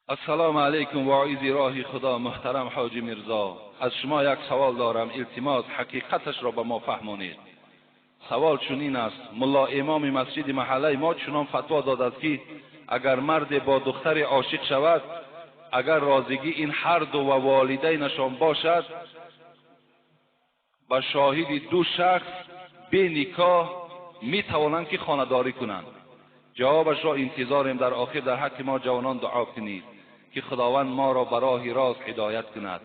Ассалому алайкум, воизи роҳи Худо муҳтарам Ҳоҷи Мирзо. Аз шумо як савол дорам, илтимос ҳақиқаташро ба мо фаҳмонед. Савол чунин аст: мулло имоми масҷиди маҳаллаи мо чунон фатво додааст, ки агар марде бо духтаре ошиқ шавад, агар розигии ин ҳар ду ва волидайнашон бошад, ба шоҳиди ду шахс бе никоҳ метавонанд ки хонадорӣ кунанд. Ҷавобашро интизорем. Дар охир дар ҳаққи мо ҷавонон дуо кунед, ки Худованд моро ба роҳи рост ҳидоят кунад.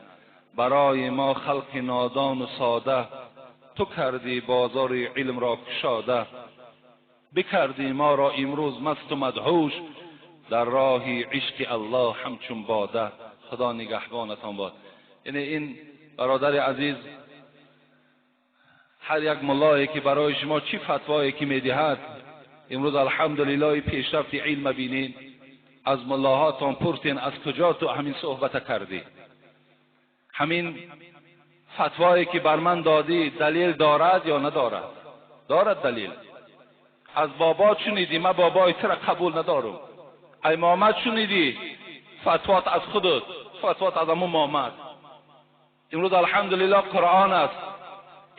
Барои мо халқи нодон ва сода, ту кардӣ бозори илмро кушода, бикардӣ моро имрӯз маст ва мадҳуш, дар роҳи ишқи Аллоҳ ҳамчун бода. Худо нигаҳбонатон бод. Яъне ин бародари азиз, ҳар як муллое ки барои шумо чӣ фатвое ки медиҳад, имрӯз алҳамдулиллоҳ пешрафти илм бинед, аз муллоҳотон пурсен аз куҷо ту ҳамин суҳбата кардӣ, ҳамин фатвое ки бар ман додӣ далел дорад ё надорад? Дорад далел. Аз бобо шунидӣ, ман бобои туро қабул надорам. Ай момад шунидӣ, фатвот аз худат, фатвот аз ҳамун момад. Имрӯз алҳамдулиллоҳ Қуръон аст,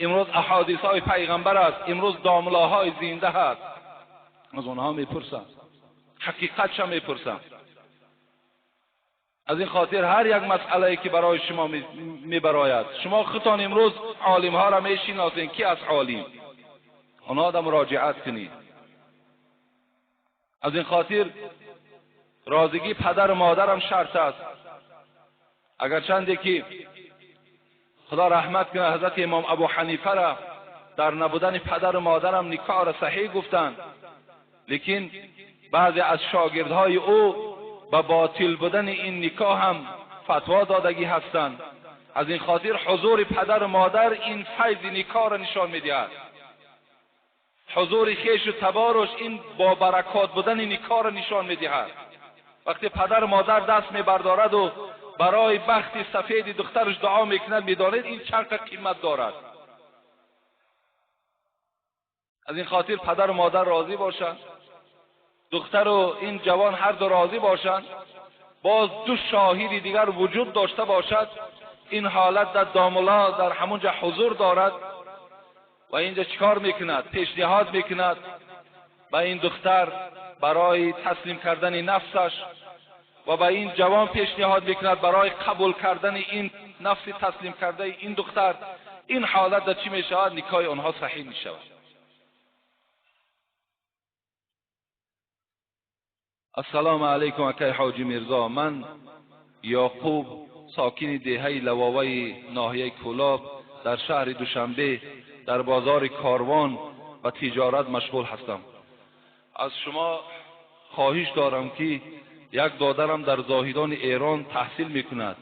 имрӯз аҳодисҳои пайғамбар аст, имрӯз домлаҳои зинда ҳаст. Аз онҳо мепурсам, ҳақиқатша мепурсам. Аз ин хотир ҳар як масъалае ки барои шумо мебарояд, шумо худтон имрӯз олимҳоро мешиносед, ки аз олим, онҳо да муроҷиат кунед. Аз ин хотир розигии падару модарам шарт аст. Агарчанде ки Худо раҳмат кунад ҳазрати имом Абу Ҳанифара дар набудани падару модарам никоҳро саҳеҳ гуфтанд, лекин баъзе аз шогирдҳои ӯ ба ботил будани ин никоҳ ҳам фатво додагӣ ҳастанд. Аз ин хотир ҳузури падару модар ин файзи никоҳро нишон медиҳад. Ҳузури хешу табораш ин бо баракот будани никоҳро нишон медиҳад. Вақте падару модар даст мебардорад ва барои бахти сафеди духтараш дуо мекунад, медонед ин чанд қимат дорад. Аз ин хотир падару модар розӣ бошанд, духтару ин ҷавон ҳар ду розӣ бошанд, боз ду шоҳиди дигар вуҷуд дошта бошад, ин ҳолат дар домла дар ҳамонҷо ҳузур дорад ва инҷо чикор мекунад? Пешниҳод мекунад ба ин духтар барои таслим кардани нафсаш ва ба ин ҷавон пешниҳод мекунад барои қабул кардани ин нафси таслим кардаи ин духтар. Ин ҳолат дар чӣ мешавад? Никоҳи онҳо саҳеҳ мешавад. Ассалому алайкум акай Ҳоҷи Мирзо. Ман Яқуб, сокини деҳаи Лавоваи ноҳияи Кӯлоб, дар шаҳри Душанбе дар бозори Корвон ба тиҷорат машғул ҳастам. Аз шумо хоҳиш дорам ки як додарам дар Зоҳидони Эрон таҳсил мекунад,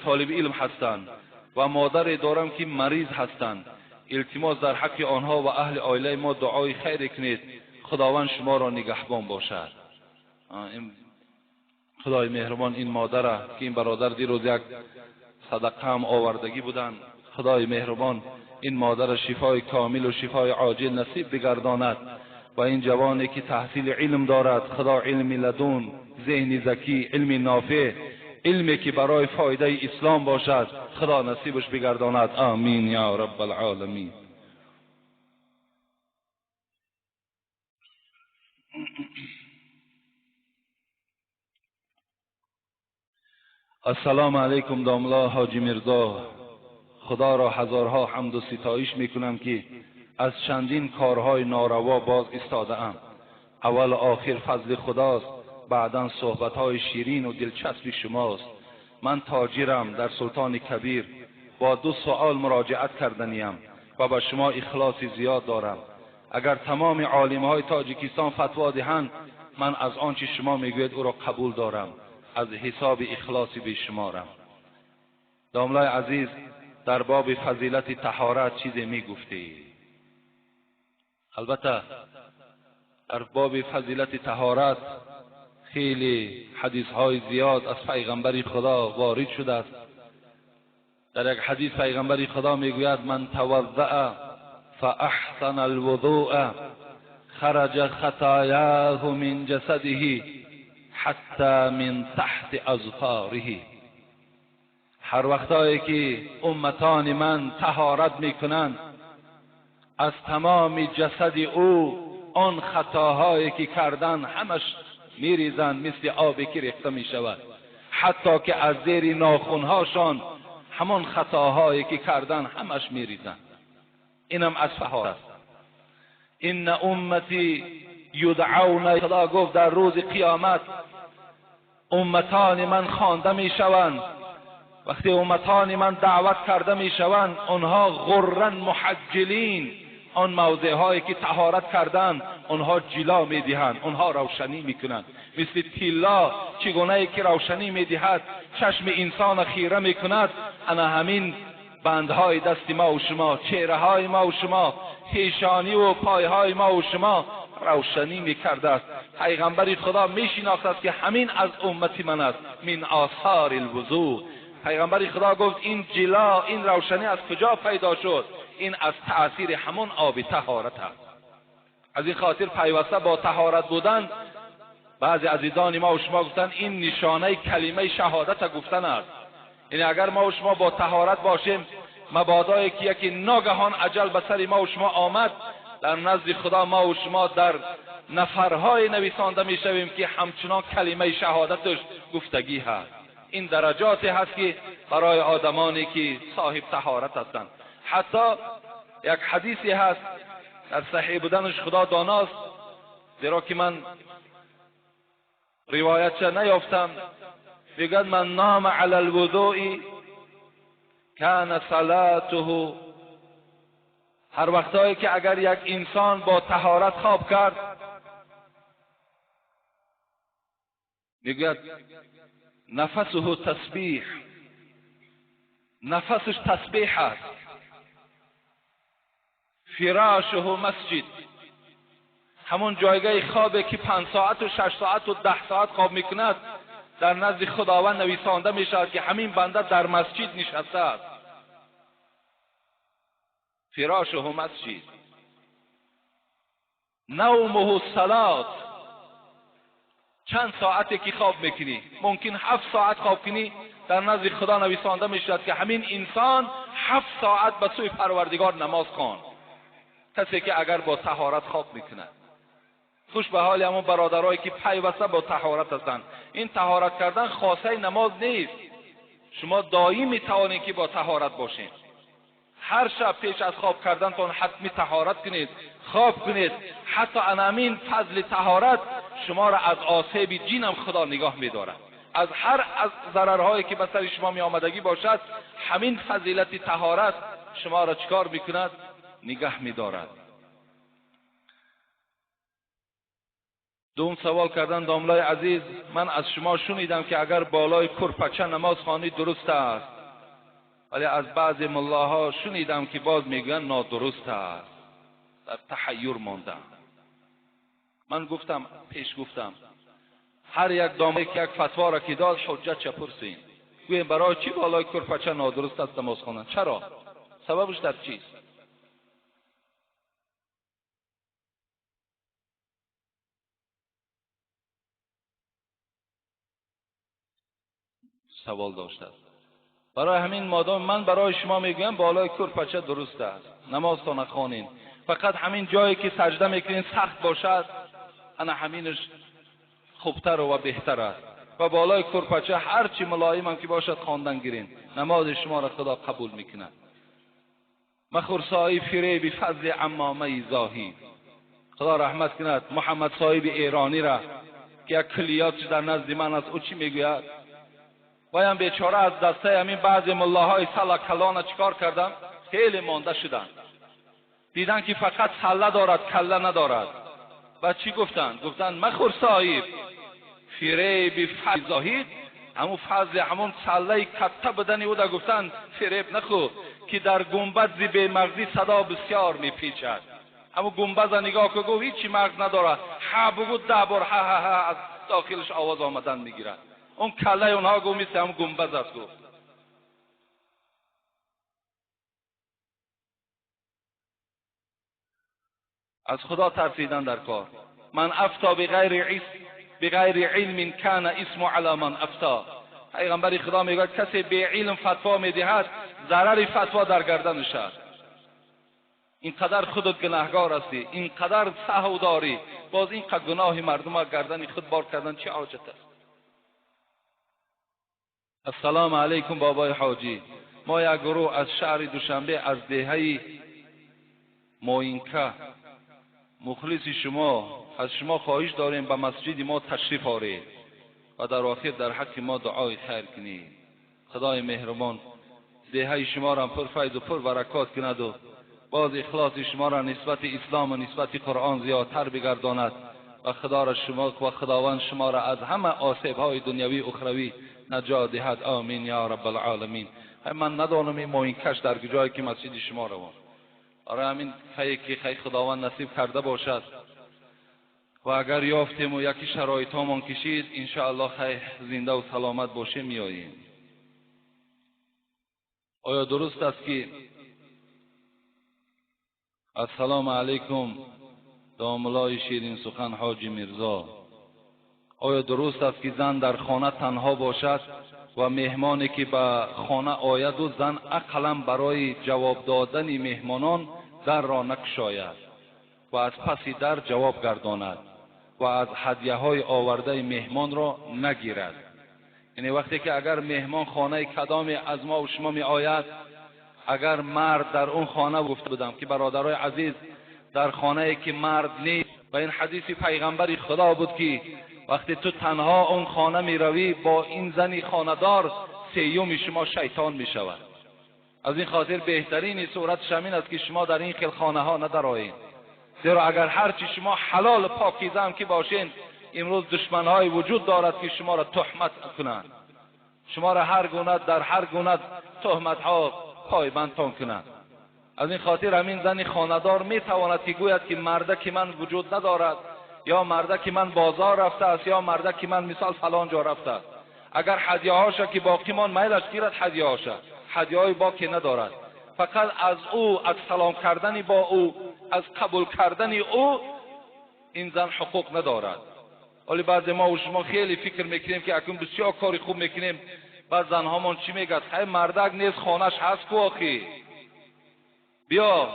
толиби илм ҳастанд ва модаре дорам ки мариз ҳастанд. Илтимос дар ҳаққи онҳо ва аҳли оилаи мо дуои хайре кунед. Худованд шуморо нигаҳбон бошад. Худои меҳрубон ин модаре ки ин бародар дирӯз як садақа ҳам овардагӣ буданд, Худои меҳрубон ин модарро шифои комил ва шифои оҷил насиб бигардонад ва ин ҷавоне ки таҳсили илм дорад, Худо илми ладун, зеҳни закӣ, илми нофеъ, илме ки барои фоидаи ислом бошад, Худо насибаш бигардонад. Амин ё раббалъоламин. Ассалому алайкум домла Ҳоҷи Мирзо. Худоро ҳазорҳо ҳамду ситоиш мекунам ки аз чандин корҳои нораво боз истодаам. Аввал охир фазли Худост, баъдан суҳбатҳои ширину дилчаспи шумост. Ман тоҷирам дар Султони Кабир. Бо ду суол муроҷиат карданиям ва ба шумо ихлоси зиёд дорам. Агар тамоми олимҳои Тоҷикистон фатво диҳанд, ман аз он чи шумо мегӯед ӯро қабул дорам, аз ҳисоби ихлоси бешуморам. Домлаи азиз, дар боби фазилати таҳорат чизе мегуфтӣ? Албатта дар боби фазилати таҳорат хеле ҳадисҳои зиёд аз пайғамбари Худо ворид шудааст. Дар як ҳадис пайғамбари Худо мегӯяд: ман таваззаа фаахсана алвузуа хараҷа хатояҳу мин ҷасадиҳи حتی من تحت اظفاره. هر وقتایی که امتان من طهارت میکنند از تمام جسد او آن خطاهایی که کردن همش میریزند، مثل آبی که ریخته میشود، حتی که از زیر ناخنهاشان همان خطاهایی که کردن همش میریزند. اینم از طهارت است. ان امتی یدعون، خدا گفت در روز قیامت امتان من خوانده میشوند. وقتی امتان من دعوت کرده میشوند، آنها غرا محجلین، آن موضع هایی که طهارت کردند آنها جلا میدهند، آنها روشنی میکنند، مثل طلا چگونه که روشنی میدهد چشم انسان خیره میکند. انا همین بندهای دست ما و شما، چهره های ما و شما، پیشانی و پایهای ما و شما روشنی میکرده است. پیغمبر خدا میشناخت است که همین از امت من است، من آثار الوضوء. پیغمبر خدا گفت این جلا، این روشنی از کجا پیدا شد؟ این از تأثیر همون آب طهارت است. از این خاطر پیوسته با طهارت بودن، بعضی عزیزان ما و شما گفتن این نشانه کلمه شهادت گفتن است. یعنی اگر ما و شما با طهارت باشیم، مبادایی که یکی ناگهان اجل به سر ما و شما آمد، در نزد خدا ما و شما در نفرهای نویسانده میشویم که همچنان کلمه شهادتش گفتگی هست. این درجاتی هست که برای آدمانی که صاحب طهارت هستند. حتی یک حدیثی هست در صحیح بودنش خدا داناست، زیرا که من روایتش نیافتم. میگوید من نام علی الوضوء کان صلاته. هر وقتایی که اگر یک انسان با طهارت خواب کرد، میگوید نفسه تسبیح، نفسش تسبیح است. فراشه مسجد، همون جایگاه خوابه که 5 ساعت و 6 ساعت و 10 ساعت خواب میکند، در نزد خداوند نویسانده میشود که همین بنده در مسجد نشسته است. فراشه مسجد. نومه صلات، چند ساعتی که خواب میکنی، ممکن 7 ساعت خواب کنی، در نزد خدا نویسانده میشود که همین انسان 7 ساعت به سوی پروردگار نماز خواند. کسی که اگر با طهارت خواب میکند. خوش به حال همون برادرایی که پیوسته با طهارت هستند. این طهارت کردن خاصه نماز نیست، شما دائم میتوانید که با طهارت باشین. هر شب پیش از خواب کردنتان حتمی طهارت کنید، خواب کنید. حتی انامین فضل طهارت شما را از آسیب جین هم خدا نگاه می‌دارد. از هر از ضررهایی که به سر شما می آمدگی باشد، همین فضیلت طهارت شما را چکار میکند؟ نگاه می‌دارد. دوم سوال کردن داملای عزیز، من از شما شنیدم که اگر بالای کرپچه نماز خوانی درست است، ولی از بعضی ملاها شنیدم که باز میگویند نادرست است. در تحیر ماندم. من گفتم، پیش گفتم، هر یک دامه که یک فتوا را که داد حجت چه پرسین، گویم برای چی بالای کرپچه نادرست است نماز خواندن؟ چرا؟ سببش در چیست؟ سوال داشته است. برای همین مادام من برای شما میگویم بالای کرپچه درست است نمازتان خوانین، فقط همین جایی که سجده میکنین سخت باشد، انا همینش خوبتر و بهتر است. و بالای کرپچه هرچی ملایم هم که باشد خواندن گیرین، نماز شما را خدا قبول میکند. مخور صاحب فریب فضل عمامه زاهی، خدا رحمت کند محمد صاحب ایرانی را که یک کلیاتش در نزد من است. او چی میگوید؟ بایم بیچاره از دسته همین بعضی ملاهای سلا کلانه چیکار کردن؟ خیلی مانده شدن. دیدن که فقط سله دارد کله ندارد. و چی گفتن؟ گفتن مخور صاحب فریب فضل زاهد، همون فضل همون سله کته بدنی او دا گفتن فریب نخو که در گنبد زی به مغزی صدا بسیار میپیچد. همون گنبد نگاه که گفت هیچی مغز نداره، ها بگو 10 بار ها ها ها از داخلش آواز آمدن میگیرد. اون کله اونها گفت مثل همون گنبد است. گفت از خدا ترسیدن در کار. من افتا بغیر بغیر علم کان اسم علی من افتا. پیغمبر خدا میگوید کسی بی علم فتوا میدهد ضرر فتوا در گردنش است. اینقدر خودت گناهگار هستی، اینقدر سهو داری، باز اینقدر گناه مردم گردن خود بار کردن چه حاجت است؟ السلام علیکم بابای حاجی، ما یک گروه از شهر دوشنبه از دهه موینکه مخلص شما، از شما خواهش داریم به مسجد ما تشریف آورید و در آخر در حق ما دعای خیر کنید. خدای مهربان دهه شما را پر فیض و پر برکات کند و باز اخلاص شما را نسبت اسلام و نسبت قرآن زیادتر بگرداند و خدا را شما و خداوند شما را از همه آسیب‌های دنیوی اخروی نجات دهد. آمین یا رب العالمین. من ندانم این موینکش در جایی که مسجد شما روان. آره همین خیلی که خیلی خداوند نصیب کرده باشد و اگر یافتیم و یکی شرایط هامان کشید انشاءالله خیلی زنده و سلامت باشیم میاییم. آیا درست است که السلام علیکم داملای شیرین سخن حاجی میرزا، آیا درست است که زن در خانه تنها باشد و مهمانی که به خانه آید و زن اقلا برای جواب دادن مهمانان در را نکشاید و از پس در جواب گرداند و از هدیه های آورده مهمان را نگیرد؟ یعنی وقتی که اگر مهمان خانه کدام از ما و شما می آید، اگر مرد در اون خانه، گفته بودم که برادرای عزیز در خانه که مرد نیست، و این حدیث پیغمبر خدا بود که وقتی تو تنها اون خانه می روی با این زنی خانه‌دار سیوم شما شیطان می شود. از این خاطر بهترین صورت شمین است که شما در این خیل خانه ها ندارایید، زیرا اگر هرچی شما حلال پاکیزه هم که باشین، امروز دشمنهای وجود دارد که شما را تهمت کنند، شما را هر گونه در هر گونه تهمت ها پایبندتان کنند. از این خاطر همین زن خانه‌دار می تواند که گوید که مرده که من وجود ندارد، یا مرده که من بازار رفته است، یا مرده که من مثال فلان جا رفته است. اگر هدیه هاشا که باقی مان میلش گیرد، هدیه هاشا، هدیه های باقی ندارد، فقط از او، از سلام کردن با او، از قبول کردن او این زن حقوق ندارد. ولی بعضی ما و شما خیلی فکر میکنیم که اکنون بسیار کاری خوب میکنیم، بعد زنهامان چی میگه؟ خیلی مردک نیست خانهش هست کو آخی، بیا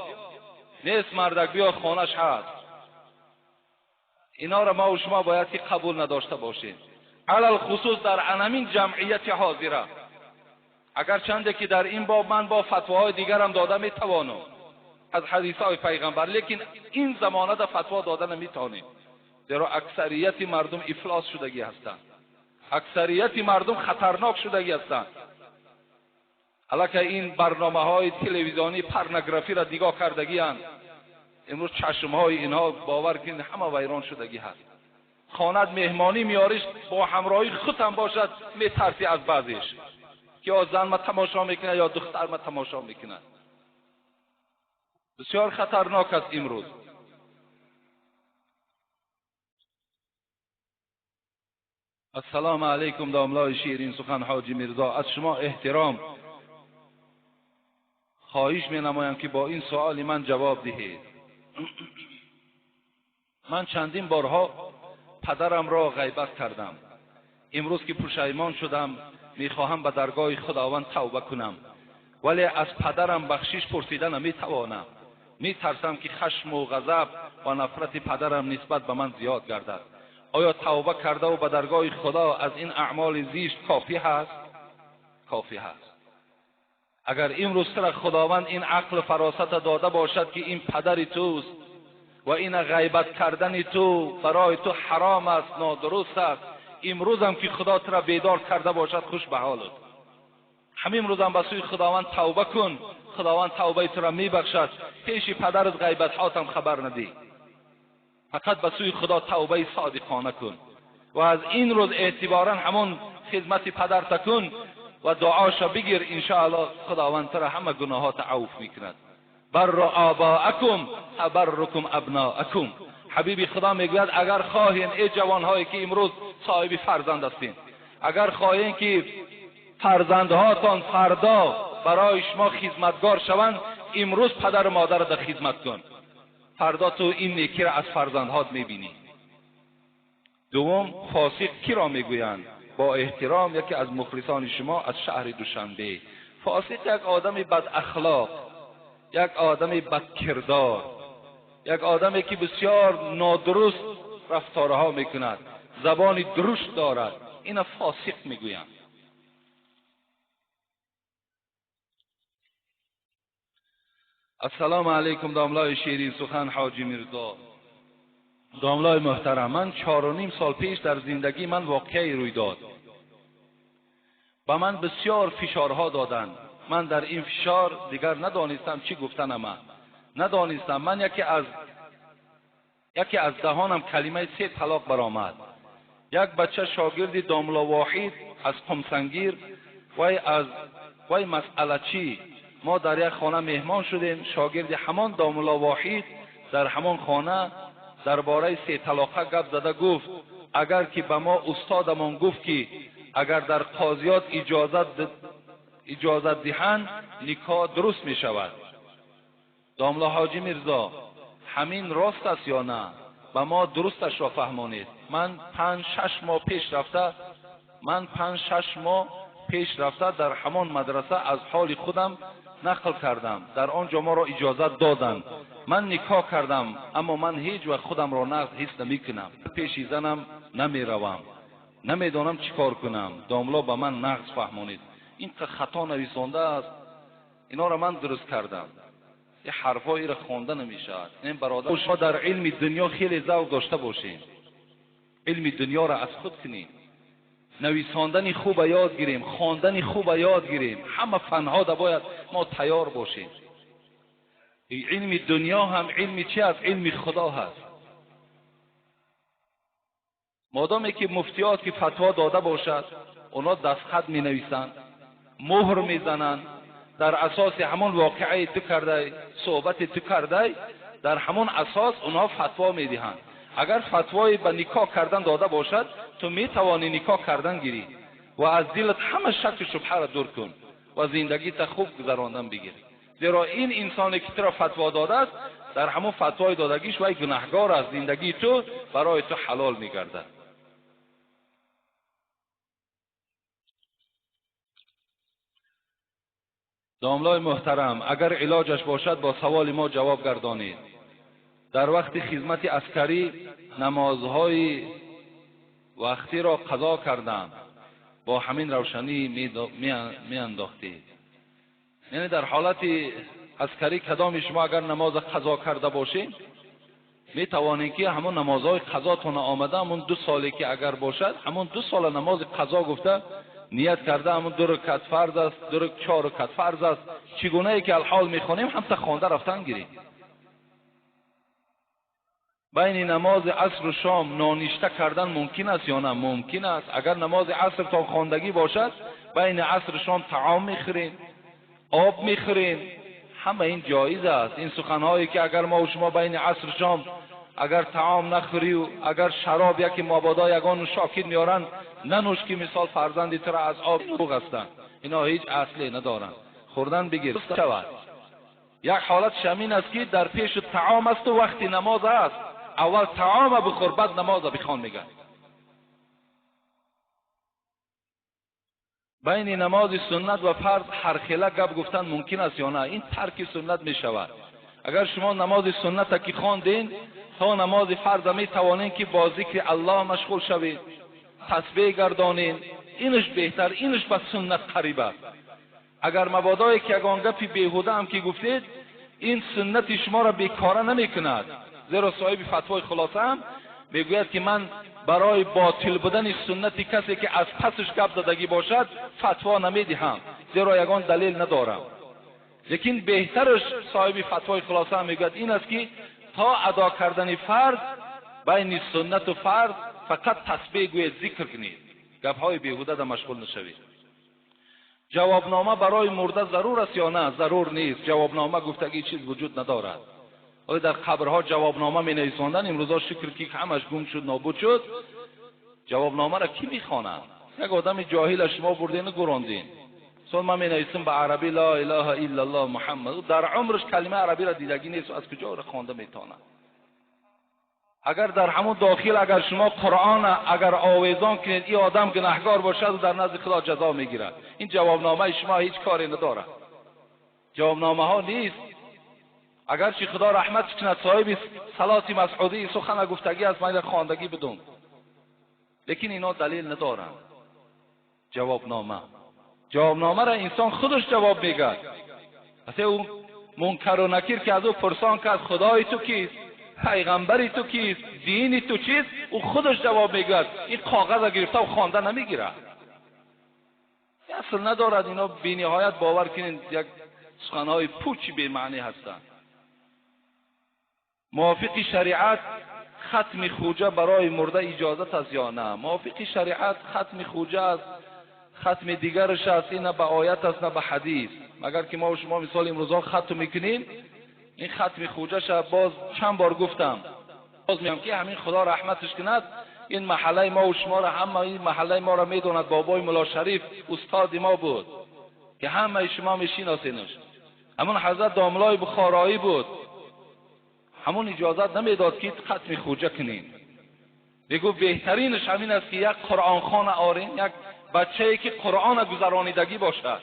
نیست مردک بیا خانهش هست. اینا را ما و شما باید که قبول نداشته باشیم، علل خصوص در انمین جمعیت حاضره. اگر چنده که در این باب من با فتواهای دیگرم داده میتوانم از حدیث های پیغمبر، لیکن این زمانه در فتوا داده نمیتوانیم، زیرا اکثریت مردم افلاس شدگی هستند، اکثریت مردم خطرناک شدگی هستند. الکه این برنامه های تلویزیونی پرنگرافی را نگاه کردگی هستند، امروز چشم های اینها باور کنید همه ویران شدگی هست. خانت مهمانی میاریش با همراهی خودم باشد، میترسی از بعضیش که یا زن ما تماشا میکنه یا دختر ما تماشا میکنه. بسیار خطرناک است امروز. السلام علیکم داملای شیرین سخن حاجی میرزا، از شما احترام خواهش می نمایم که با این سوال من جواب دهید. من چندین بارها پدرم را غیبت کردم، امروز که پشیمان شدم میخواهم به درگاه خداوند توبه کنم، ولی از پدرم بخشش پرسیده نمیتوانم، میترسم که خشم و غضب و نفرت پدرم نسبت به من زیاد گردد. آیا توبه کرده و به درگاه خدا از این اعمال زشت کافی هست؟ کافی هست. اگر امروز تر خداوند این عقل فراست داده باشد که این پدر توست و این غیبت کردن تو برای تو حرام است، نادرست است، امروز هم که خدا تو را بیدار کرده باشد خوش به حالت. همین روز هم به سوی خداوند توبه کن، خداوند توبه تو را میبخشد. پیش پدرت غیبت هاتم خبر ندی، فقط به سوی خدا توبه صادقانه کن و از این روز اعتبارا همون خدمت پدرت کن و دعاش بگیر، انشاءالله خداوند تو را همه گناهات عفو میکند. بر آباءکم ابرکم ابناءکم. حبیبی خدا میگوید اگر خواهین ای جوانهایی که امروز صاحب فرزند هستین، اگر خواهین که فرزندهاتان فردا برای شما خدمتگار شوند، امروز پدر و مادر را در خدمت کن، فردا تو این نیکی را از فرزندهات میبینی. دوم، فاسق کی را میگویند؟ با احترام یکی از مخلصان شما از شهر دوشنبه. فاسق یک آدم بد اخلاق، یک آدم بد کردار، یک آدمی که بسیار نادرست رفتارها میکند، زبان درشت دارد، اینا فاسق میگویند. السلام علیکم داملای شیرین سخن حاجی میرزا. داملای محترم، من 4.5 سال پیش در زندگی من واقعی روی داد. به من بسیار فشارها دادند. من در این فشار دیگر ندانستم چی گفتنم، ندانستم. من یکی از دهانم کلمه 3 طلاق برآمد. یک بچه شاگرد داملا واحد از قمسنگیر وی مسئله چی، ما در یک خانه مهمان شدیم. شاگرد همان داملا واحد در همان خانه درباره 3 طلاقه گپ زده گفت اگر که به ما استادمان گفت که اگر در قاضیات اجازت دهند نکاح درست می شود. داملا حاجی میرزا، همین راست است یا نه؟ به ما درستش را فهمانید. من 5-6 ماه پیش رفته در همان مدرسه از حال خودم نقل کردم. در آنجا ما را اجازت دادند. من نکاح کردم، اما من هیچ وقت خودم را نقض حس نمی کنم. پیش زنم نمی روم، نمیدانم چیکار کنم. داملا به من نقض فهمانید. این خطا نویسانده است، اینا را من درست کردم. یه حرفایی را خوانده نمیشود. این برادر، شما در علم دنیا خیلی ذوق داشته باشین، علم دنیا را از خود کنیم، نویساندن خوب یاد گیریم، خواندن خوب یاد گیریم. همه فنها دا باید ما تیار باشیم. علم دنیا هم علم چی است؟ علم خدا هست. مادامی که مفتیات که فتوا داده باشد، اونا دستخط می نویسند، مهر می زنند، در اساس همان واقعه تو کرده، صحبت تو کرده، در همان اساس اونها فتوا می دهند. اگر فتوای به نکاح کردن داده باشد، تو می توانی نکاح کردن گیری و از دلت همه شک و شبهه را دور کن و زندگی تا خوب گذراندن بگیری. زیرا این انسانی که تو را فتوا داده است، در همون فتوای دادگیش وی گناهگار است. زندگی تو برای تو حلال میگردد. داملای محترم، اگر علاجش باشد با سوال ما جواب گردانید. در وقت خدمت عسکری نمازهای وقتی را قضا کردم، با همین روشنی می انداختید. یعنی در حالت عسکری کدام شما اگر نماز قضا کرده باشید، می توانید که همون نمازهای قضاتون آمده، همون 2 سالی که اگر باشد، همون 2 سال نماز قضا گفته نیت کرده، همون 2 رکعت فرض است، 4 رکعت فرض است، چگونه ای که الحال میخوانیم هم تا خوانده رفتن گیریم. بین نماز عصر و شام نانشته کردن ممکن است یا نه؟ ممکن است. اگر نماز عصر تا خواندگی باشد، بین عصر و شام طعام میخوریم، آب میخوریم، همه این جایز است. این سخنهایی که اگر ما و شما بین عصر و شام اگر طعام نخوری و اگر شراب یکی مبادا یگان شاکید میارن ننوش که مثال فرزندی تر از آب دروغ هستند، اینا هیچ اصلی ندارن. خوردن بگیر شود. یک حالت شمین است که در پیش طعام است و وقتی نماز است، اول طعام بخور بعد نماز بخوان. میگن بین نماز سنت و فرض هر خیله گپ گفتن ممکن است یا نه؟ این ترک سنت می شود. اگر شما نماز سنت که خواندین، تا نماز فرض می توانین که با ذکر الله مشغول شوید، تسبیح گردانین، اینش بهتر، اینش به سنت قریب است. اگر مبادایی که یگان گپی بیهوده هم که گفتید، این سنت شما را بیکاره نمی کند. زیرا صاحب فتوای خلاصه هم میگوید که من برای باطل بودن سنت کسی که از پسش گپ زدگی باشد فتوا نمیدهم، زیرا یگان دلیل ندارم. لیکن بهترش صاحب فتوای خلاصه هم میگوید این است که تا ادا کردن فرض، بین سنت و فرض فقط تسبیح گوید، ذکر کنید، گپهای بیهوده در مشغول نشوید. جوابنامه برای مرده ضرور است یا نه؟ ضرور نیست. جوابنامه گفتگی چیز وجود ندارد. آیا در قبرها جوابنامه می نویساندن؟ امروزا شکر که همش گم شد، نابود شد. جوابنامه را کی میخواند؟ یک آدم جاهل شما بردین و گراندین. مثلا من می نویسم به عربی لا اله الا الله محمد، در عمرش کلمه عربی را دیدگی نیست، از کجا را خوانده میتواند؟ Агар дар ҳамон дохил агар шумо Қуръон агар овезон кунед, ин одам гунаҳкор бошад ва дар назди Худо ҷазо мегирад. Ин ҷавобномаи шумо ҳеҷ коре надорад. Ҷавобномаҳо нест. Агарчи Худо раҳмат кунад соҳиби салоти масъудӣ сухан гуфтагӣ аст, ман хондагӣ бидум, лекин ино далел надоранд. Ҷавобнома, ҷавобнома ро инсон худаш ҷавоб мегӯяд. Асла ӯ мункар ва накир ки аз ӯ пурсон кард худои ту кист, пайғамбари ту кист, дини ту чист, ӯ худаш ҷавоб мегӯяд. Ин коғазро гирифта ва хонда намегирад. Асл надорад. Ино бениҳоят бовар кунед як суханҳои пучи бемаънӣ ҳастанд. Мувофиқи шариат хатми хуҷа барои мурда иҷозат аст ё на? Мувофиқи шариат хатми хуҷа аст, хатми дигараш аст, ин на ба оят аст, на ба ҳадис. Магар ки мо ва шумо мисол имрӯзҳо хатм мекунем, ин хатми хуҷаша боз чанд бор гуфтам, боз мегӯям ки ҳамин Худо раҳматаш кунад, ин маҳаллаи мо ва шуморо, ҳама ин маҳаллаи моро медонад. Бобои Мулло Шариф устоди мо буд ки ҳамаи шумо мешиносенаш. Ҳамон ҳазрат домлои бухороӣ буд. Ҳамон иҷозат намедод ки хатми хуҷа кунем. Мегуфт беҳтаринаш ҳамин аст ки як қуръонхон орем, як бачае ки қуръона гузаронидагӣ бошад,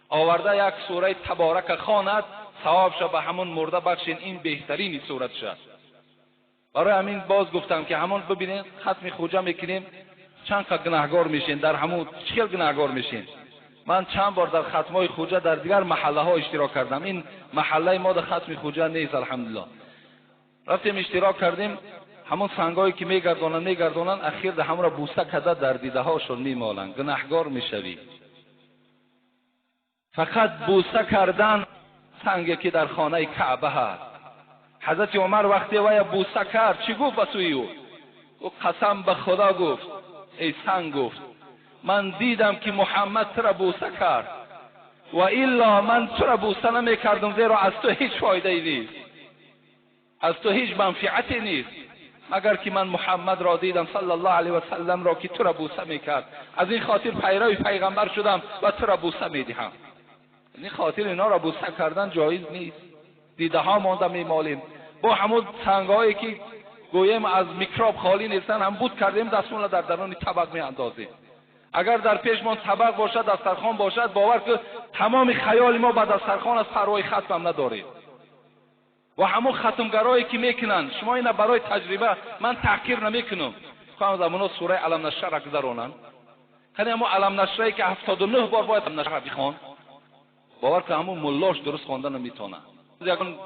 оварда як сураи таборака хонад, савобша ба ҳамон мурда бахшин. Ин беҳтарини суратш аст. Барои ҳамин боз гуфтам ки ҳамон бибинед хатми хуҷа мекунем, чанд қа гунаҳгор мешин, дар ҳамон чӣ хел гунаҳгор мешин. Ман чанд бор дар хатмҳои хуҷа дар дигар маҳаллаҳо иштирок кардам. Ин маҳаллаи мо дар хатми хуҷа нест, алҳамдулиллоҳ. Рафтем иштирок кардем, ҳамон сангҳое ки мегардонанд мегардонанд, ахир дар ҳамонро бӯса карда дар дидаҳошон мемоланд. Гунаҳгор мешавӣ. Фақат бӯса кардан санге ки дар хонаи Каъба ҳаст. Ҳазрати Умар вақте вая бӯса кард, чӣ гуфт ба сӯи ӯ? Ӯ қасам ба Худо гуфт, эй санг, гуфт ман дидам ки Муҳаммад тура бӯса кард, ва илло ман тура бӯса намекардам, зеро аз ту ҳеҷ фоидае нест, аз ту ҳеҷ манфиате нест, магар ки ман Муҳаммадро дидам саллаллоҳу алайҳи васалламро ки тура бӯса мекард. Аз ин хотир пайрави пайғамбар шудам ва тура бӯса медиҳам. Аз ин хотир инҳоро бӯса кардан ҷоиз нест. Дидаҳо монда мемолем. Бо ҳамон сангҳое ки гӯем аз микроб холӣ нестанд, ҳам буд кардем, дастмонро дар даруни табақ меандозем. Агар дар пешмон табақ бошад, дастархон бошад, бовар кун тамоми хаёли мо ба дастархон аст, парвои хатмам надорем. Ва ҳамон хатмгарое ки мекунанд, шумо ина барои таҷриба ман таҳқир намекунам, хоҳам аз ҳамоно сураи Алам Нашра гузаронанд. Қани ҳамон Алам Нашрае ки 79 бор бояд Алам Нашра бихон, бовар кун ҳамон муллош дуруст хонда наметавонад. Ягон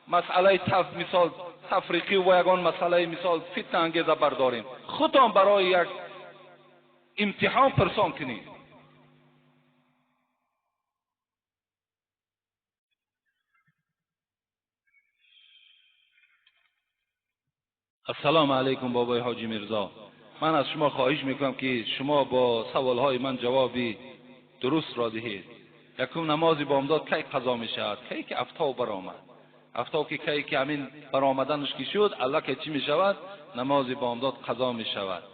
масъалаи мисол тафриқӣ ва ягон масъалаи мисол фитнаангеза бардорем, худтон барои як имтиҳон пурсон кунед. Ассалому алайкум бобои Ҳоҷи Мирзо. Ман аз шумо хоҳиш мекунам ки шумо бо саволҳои ман ҷавоби дурустро диҳед. Якум, намози бомдод кай қазо мешавад? Кай ки афтоб баромад. Афтоб ки кай ки ҳамин баромаданаш ки шуд, аллакай чӣ мешавад? Намози бомдод қазо мешавад.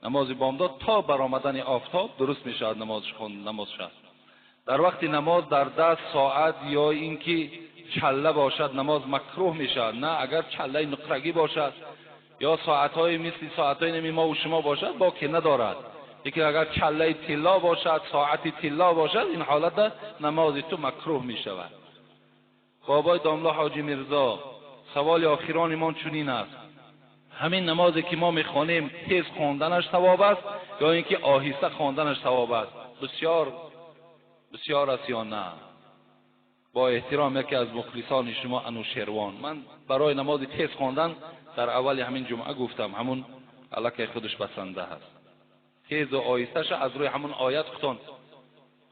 Намози бомдод то баромадани офтоб дуруст мешавад намозш аст. Дар вақти намоз дар даст соат ё инки чалла бошад намоз макрӯҳ мешавад. На, агар чаллаи нуқрагӣ бошад ё соатҳои мисли соатҳои нами мо ва шумо бошад, боке надорад. Лекин агар чаллаи тилло бошад, соати тилло бошад, ин ҳолатда намози ту макрӯҳ мешавад. Бобои домла Ҳоҷи Мирзо, саволи охирони мон чунин аст: ҳамин намозе ки мо мехонем тез хонданаш савоб аст ё ин ки оҳиста хонданаш савоб аст? Бисёр бисёр аст ё на? Бо эҳтиром яке аз мухлисони шумо Анушервон. Ман барои намози тез хондан дар аввали ҳамин ҷумъа гуфтам, ҳамун аллакай худаш басанда ҳаст. Тезу оҳисташа аз рӯи ҳамун оят худтон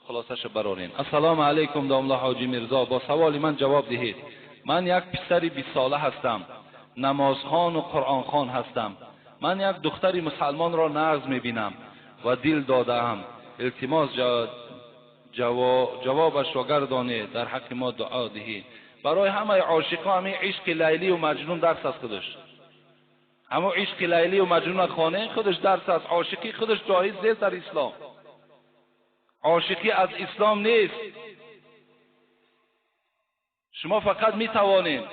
хулосаша барорен. Ассалому алайкум домла Ҳоҷи Мирзо, бо саволи ман ҷавоб диҳед. Ман як писари 20 сола ҳастам, намозхон ва қуръонхон ҳастам. Ман як духтари мусалмонро нағз мебинам ва дил додаам. Илтимос ҷавобашро гардонед, дар ҳаққи мо дуо диҳед. Барои ҳамаи ошиқҳо ҳамин ишқи Лайлӣ ва Маҷнун дарс аст худаш. Ҳамон ишқи Лайлӣ ва Маҷнунро хонед, худаш дарс аст. Ошиқӣ худаш ҷоиз нест дар ислом. Ошиқӣ аз ислом нест. Шумо фақат метавонед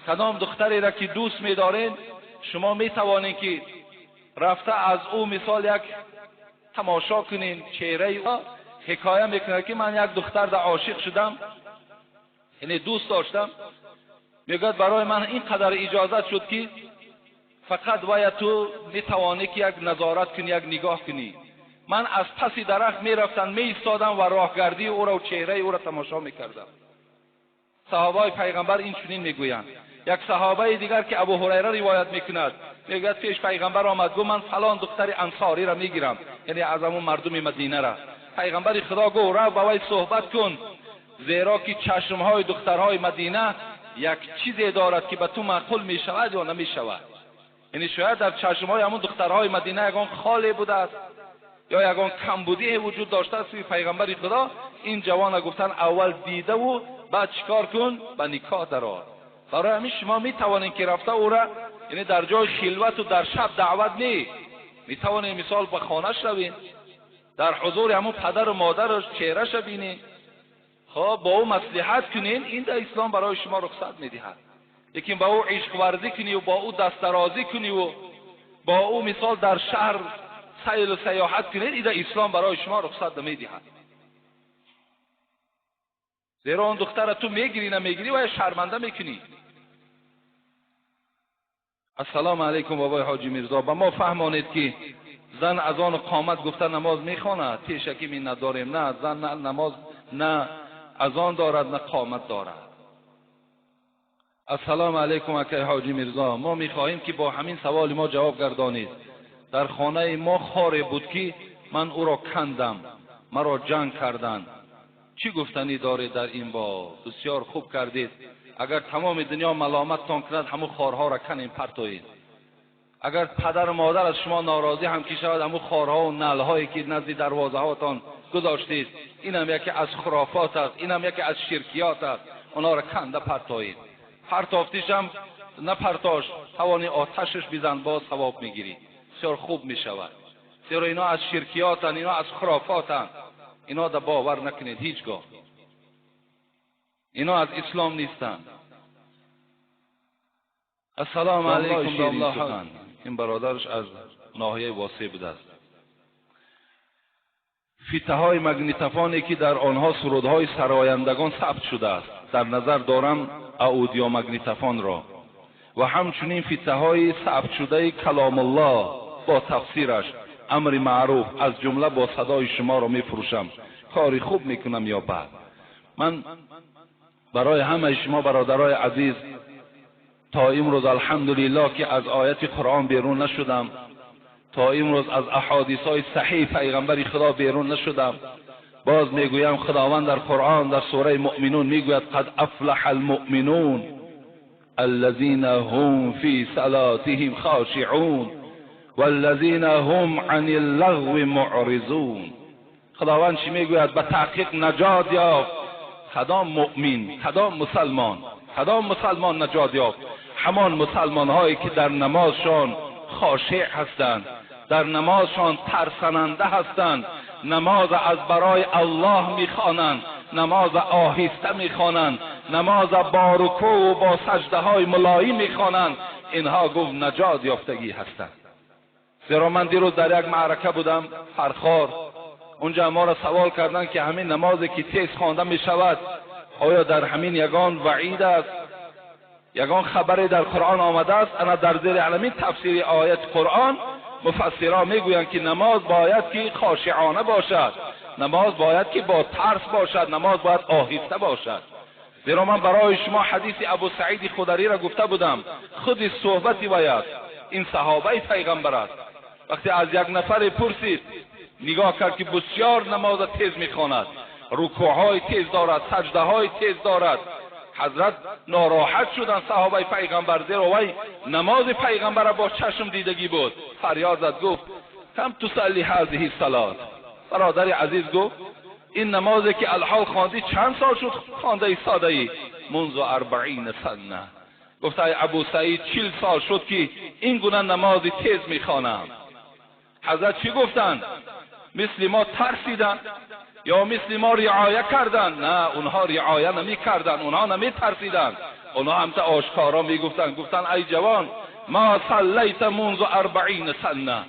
кадом духтареро ки дӯст медоред, شما میتوانید که رفته از او مثال یک تماشا کنین چهره او. حکایه میکنه که من یک دختر در عاشق شدم، یعنی دوست داشتم. میگوید برای من اینقدر اجازت شد که فقط باید تو میتوانی که یک نظارت کنی، یک نگاه کنی. من از پس درخت میرفتم، میایستادم و راهگردی او را و چهره او را تماشا میکردم. صحابه پیغمبر این چنین میگویند. یک صحابه دیگر که ابو هریره روایت میکند، میگوید پیش پیغمبر آمد، گفت من فلان دختر انصاری را میگیرم، یعنی از همون مردم مدینه را. پیغمبر خدا گفت رو با وی صحبت کن، زیرا که چشمهای دخترهای مدینه یک چیزی دارد که به تو معقول میشود یا نمیشود. یعنی شاید در چشمهای همون دخترهای مدینه یگان خالی بوده است یا یگان کمبودی وجود داشته است. پیغمبر خدا این جوان گفتن اول دیده و بعد چیکار کن؟ به نکاح درآر. برای همین شما میتوانید که رفته او را، یعنی در جای خلوت و در شب دعوت نی، میتوانید مثال به خانهش روین، در حضور همون پدر و مادرش چهرهش بینید، خب با او مصلحت کنین. این در اسلام برای شما رخصت میدهد. لیکن با او عشق ورزی کنی و با او دست درازی کنی و با او مثال در شهر سیل و سیاحت کنید، این در اسلام برای شما رخصت نمیدهد. زیرا آن دختر تو میگیری نمیگیری و شرمنده میکنی. السلام علیکم بابای حاجی میرزا، به ما فهمانید که زن از آن قامت گفته نماز میخواند، پیشکی می نداریم. نه، زن نه نماز نه اذان دارد نه قامت دارد. السلام علیکم اکای حاجی میرزا، ما میخواهیم که با همین سوال ما جواب گردانید. در خانه ما خاری بود که من او را کندم، مرا جنگ کردند. چی گفتنی دارید در این باب؟ بسیار خوب کردید. اگر تمام دنیا ملامتتان کند، همون خارها را کنین پرتویید. اگر پدر و مادر از شما ناراضی هم که شود، همون خارها و نعلهایی که نزد دروازه هاتان گذاشتید، این هم یکی از خرافات است، این هم یکی از شرکیات است. اونا را کنده پرتویید. پرتافتیش هم نپرتاش، توانی آتشش بزن، باز ثواب میگیری، بسیار خوب میشود. زیرا اینا از شرکیاتن، اینا از خرافاتن، اینا در باور نکنید هیچگاه، اینا از اسلام نیستن. السلام علیکم الله. این برادرش از ناحیه واسع بوده است. فیته های مگنیتفانی که در آنها سرودهای سرایندگان ثبت شده است، در نظر دارم اودیو مگنیتفان را، و همچنین فیته های ثبت شده کلام الله با تفسیرش امر معروف از جمله با صدای شما را میفروشم. کاری خوب میکنم یا بد؟ من برای همه شما برادرای عزیز تا امروز الحمدلله که از آیت قرآن بیرون نشدم، تا امروز از احادیث های صحیح پیغمبر خدا بیرون نشدم. باز میگویم خداوند در قرآن در سوره مؤمنون میگوید قد افلح المؤمنون الذين هم فی صلاتهم خاشعون والذین هم عن اللغو معرضون. خداوند چی میگوید؟ به تحقیق نجات یافت کدام مؤمن، کدام مسلمان، کدام مسلمان نجات یافت؟ همان مسلمان هایی که در نمازشان خاشع هستند، در نمازشان ترسننده هستند، نماز از برای الله میخوانند، نماز آهسته میخوانند، نماز با رکوع و با سجده های ملایی میخوانند. اینها گفت نجات یافتگی هستند. زیرا من دیروز در یک معرکه بودم فرخار، اونجا ما را سوال کردند که همین نمازی که تیز خوانده میشود آیا در همین یگان وعید است، یگان خبری در قرآن آمده است؟ انا در زیر علمی تفسیر آیت قرآن مفسرها میگویند که نماز باید که خاشعانه باشد، نماز باید که با ترس باشد، نماز باید آهسته باشد. زیرا من برای شما حدیث ابو سعید خدری را گفته بودم، خود صحبتی باید این صحابه پیغمبر است. وقتی از یک نفر پرسید، نگاه کرد که بسیار نماز تیز میخواند، رکوعهای تیز دارد، سجده های تیز دارد. حضرت ناراحت شدن صحابه پیغمبر، زیرا وی نماز پیغمبر با چشم دیدگی بود. فریاد زد گفت کم تصلی هذه الصلاه؟ برادر عزیز گفت این نمازی که الحال خواندی چند سال شد خوانده ایستاده ای؟ منذ 40 سنه. گفت ای ابو سعید 40 سال شد که این گونه نماز تیز میخوانم. حضرت چی گفتند؟ مثل ما ترسیدن یا مثل ما رعایه کردن؟ نه، اونها رعایه نمی کردن، اونها نمی ترسیدن، اونها هم تا آشکارا می گفتن. گفتن ای جوان ما صلیت منذ 40 سنه.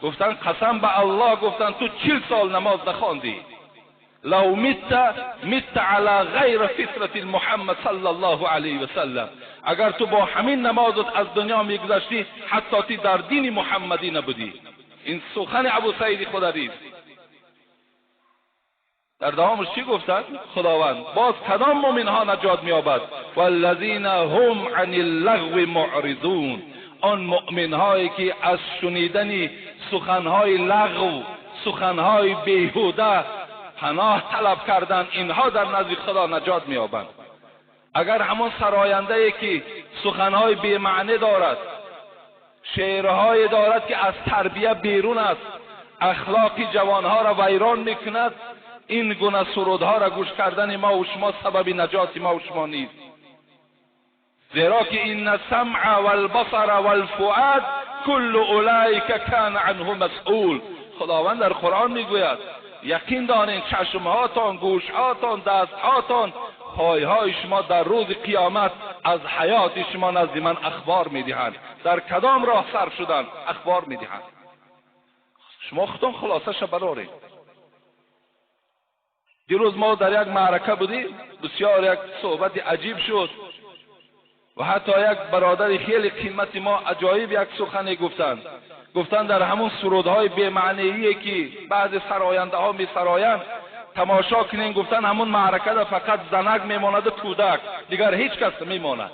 گفتن قسم به الله، گفتن تو 40 سال نماز نخواندی. لو مت مت علی غیر فطرت محمد صلی الله علیه و سلم. اگر تو با همین نمازت از دنیا میگذشتی حتی تی در دین محمدی نبودی. این سخن ابو سعید خدری است. در دوامش چی گفتن؟ خداوند باز کدام مؤمن ها نجات می‌یابد؟ والذین هم عن اللغو معرضون. آن مؤمن هایی که از شنیدن سخنهای لغو، سخنهای بیهوده پناه طلب کردند، اینها در نزد خدا نجات می‌یابند. اگر همون سراینده که سخنهای بی‌معنی دارد، شعرهای دارد که از تربیه بیرون است، اخلاق جوانها را ویران میکند، این گونه سرودها را گوش کردن ما و شما سبب نجات ما و شما نیست. زیرا که این السمع والبصر والفؤاد کل اولئک کان عنه مسئول. خداوند در قرآن میگوید یقین دانید چشمهاتان، گوشهاتان، دستهاتان، پایهای شما در روز قیامت از حیات شما نزد من اخبار میدهند. در کدام راه سر شدن اخبار میدهند. شما خودتون خلاصه برارید. دیروز ما در یک معرکه بودیم، بسیار یک صحبت عجیب شد و حتی یک برادر خیلی قیمت ما عجایب یک سخنی گفتند. گفتند در همون سرودهای بی‌معنیی که بعض سراینده ها می سرایند تماشا کنین، گفتن همون معرکه در فقط زنک میماند و کودک، دیگر هیچ کس نمیماند.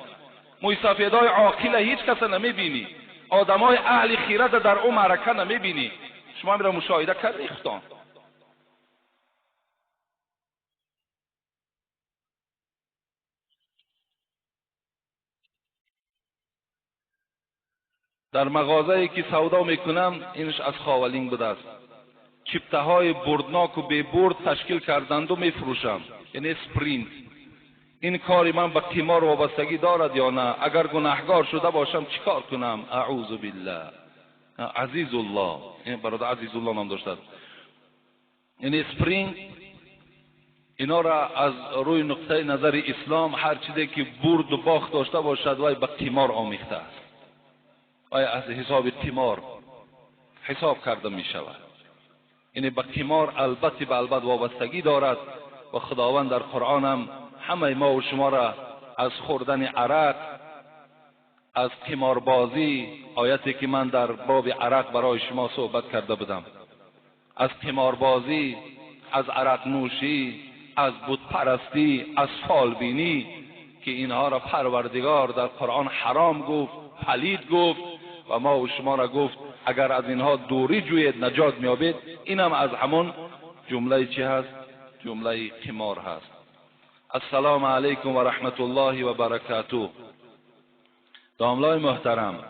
مویسفیدای عاقل هیچ کس نمیبینی، آدمای اهل خیرت در اون معرکه نمیبینی. شما میرا مشاهده کردی خودتان. در مغازه‌ای که سودا میکنم، اینش از خاولینگ بوده است، چیپته های بردناک و بی برد تشکیل کردند و میفروشم، یعنی سپرینت. این کاری من به قمار وابستگی دارد یا نه؟ اگر گناهگار شده باشم چیکار کنم؟ اعوذ بالله. عزیز الله، این برادر عزیز الله نام داشته است. یعنی سپرینت اینا را از روی نقطه نظر اسلام هر چیزی که برد و باخت داشته باشد وای به قمار آمیخته است، آیا از حساب قمار حساب کرده می شود. یعنی به قمار البته به البته وابستگی دارد و خداوند در قرآن هم همه ما و شما را از خوردن عرق، از قماربازی، آیتی که من در باب عرق برای شما صحبت کرده بودم، از قماربازی، از عرق نوشی، از بت پرستی، از فالبینی، که اینها را پروردگار در قرآن حرام گفت، پلید گفت و ما و شما را گفت اگر از اینها دوری جوید نجات میابید. اینم از همون جمله چی هست؟ جمله قمار هست. السلام علیکم و رحمت الله و برکاته. داملای محترم،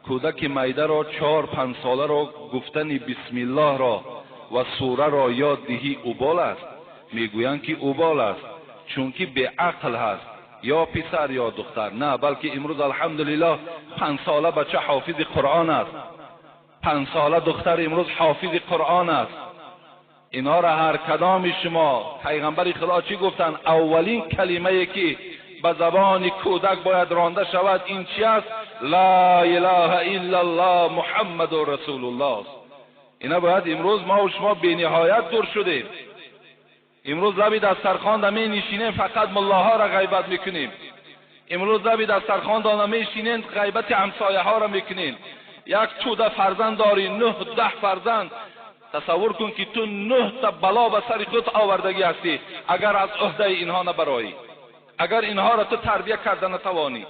کودک میده را 4-5 ساله را گفتن بسم الله را و سوره را یاد دهی اوبال است. میگویند که اوبال است چون که به عقل هست، یا پسر یا دختر. نه، بلکه امروز الحمدلله 5 ساله بچه حافظ قرآن است، 5 ساله دختر امروز حافظ قرآن است. اینها را هر کدام شما، پیغمبر خدا چی گفتن؟ اولین کلمه که به زبان کودک باید رانده شود این چی است؟ لا اله الا الله محمد رسول الله است. اینا باید امروز ما و شما بی نهایت دور شدیم. امروز لبی دسترخوان می نشینیم فقط ملاها را غیبت میکنیم. امروز لبی دسترخوان می نشینیم غیبت همسایه ها را میکنیم. یک توده فرزند داری، 9-10 فرزند، تصور کن که تو 9 تا بلا به سر خود آوردگی هستی اگر از عهده اینها نبرایی، اگر اینها را تو تربیه کرده نتوانی.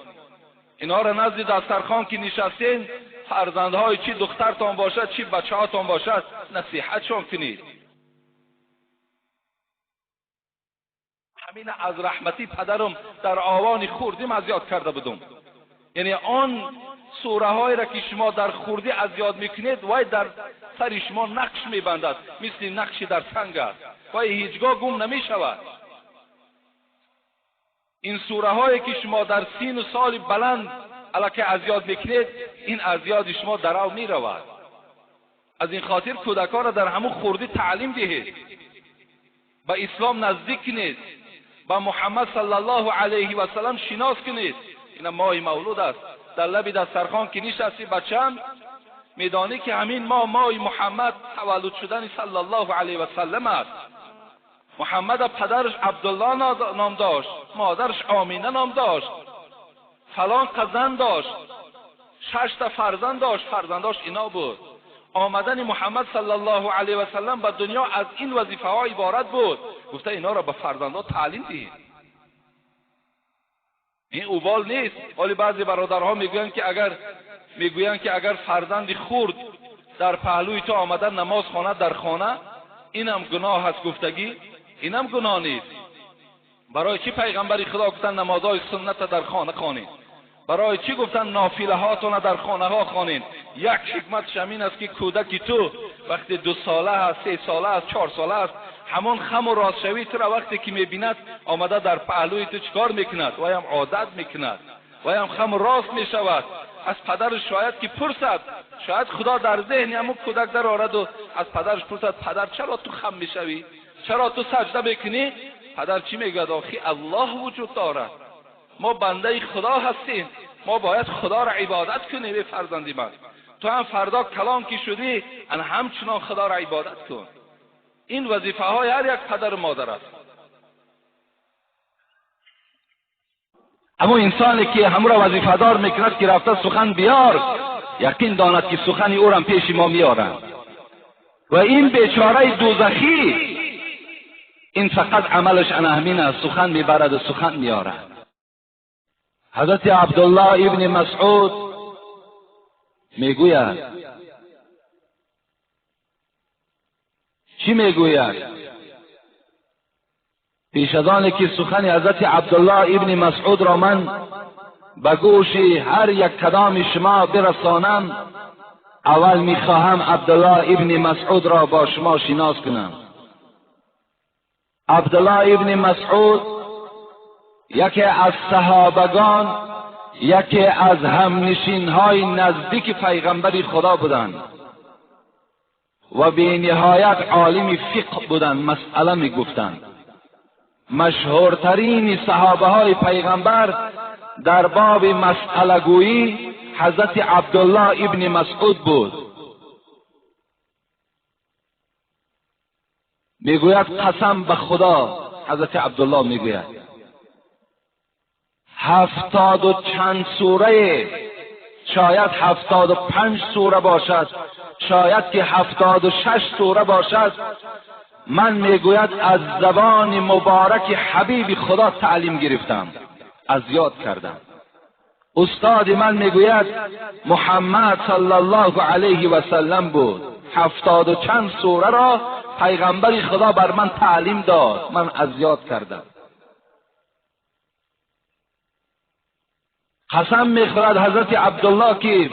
اینها را نزد دسترخوان که نشستین، فرزندهای چی دخترتان باشد چی بچه‌هاتان باشد، نصیحتشان کنید. همین از رحمتی پدرم در آوان خوردیم از یاد کرده بودم. یعنی آن سوره های را که شما در خوردی از یاد میکنید وای در سر شما نقش میبندد، مثل نقش در سنگ است، وای هیچگاه گم نمیشود. این سوره هایی که شما در سین و سال بلند الکه از یاد میکنید، این از یاد شما درو میرود. از این خاطر کودکان را در همون خوردی تعلیم دهید، به اسلام نزدیک کنید، با محمد صلی الله علیه و سلم شناس کنید. این ماه مولود است، در لب دسترخوان که نشستی بچم، میدانی که همین ماه، ماه محمد تولد شدن صلی الله علیه و سلم است. محمد پدرش عبدالله نام داشت، مادرش آمینه نام داشت، فلان قزن داشت، 6 تا فرزند داشت، فرزنداش اینا بود. آمدن محمد صلی الله علیه و سلم به دنیا از این وظیفه ها عبارت بود. گفته اینا را به فرزندها تعلیم دهید. این اوبال نیست. ولی بعضی برادرها میگویند که اگر فرزند خرد در پهلوی تو آمده نماز خواند در خانه، اینم گناه است. گفتگی اینم گناه نیست. برای چی پیغمبر خدا گفتن نمازهای سنت در خانه خوانید؟ برای چی گفتن نافله هاتون در خانه ها خوانید؟ یک حکمتش همین است که کودکی تو وقتی 2 ساله است، 3 ساله است، 4 ساله است، همون خم و راستشوی تو را وقتی که میبیند آمده در پهلوی تو چکار میکند؟ و هم عادت میکند و هم خم و راست میشود. از پدرش شاید که پرسد، شاید خدا در ذهن همون کودک در آرد و از پدرش پرسد پدر چرا تو خم میشوی؟ چرا تو سجده میکنی؟ پدر چی میگوید؟ آخی الله وجود دارد، ما بنده خدا هستیم، ما باید خدا را عبادت کنیم. به فرزندی من، تو هم فردا کلان که شدی ان همچنان خدا را عبادت کن. این وظیفه های هر یک پدر و مادر است. اما انسانی که همو را وظیفه دار میکند که رفته سخن بیار، یقین داند که سخن او را پیش ما میارند. و این بیچاره دوزخی، این فقط عملش انهمین است، سخن میبرد و سخن میارد. حضرت عبدالله ابن مسعود میگوید، چی میگوید؟ پیش از آن که سخن حضرت عبدالله ابن مسعود را من به گوش هر یک کدام شما برسانم، اول میخواهم عبدالله ابن مسعود را با شما شناس کنم. عبدالله ابن مسعود یکی از صحابگان، یکی از همنشینهای نزدیک پیغمبر خدا بودند و به نهایت عالم فقه بودند، مسئله میگفتند. مشهورترین صحابه های پیغمبر در باب مسئله گویی حضرت عبدالله ابن مسعود بود. میگوید قسم به خدا، حضرت عبدالله میگوید 70 و چند سوره، شاید 75 سوره باشد، شاید که 76 سوره باشد، من میگوید از زبان مبارک حبیب خدا تعلیم گرفتم، از یاد کردم. استاد من میگوید محمد صلی الله علیه و سلم بود. 70 و چند سوره را پیغمبر خدا بر من تعلیم داد، من از یاد کردم. قسم میخورد حضرت عبدالله که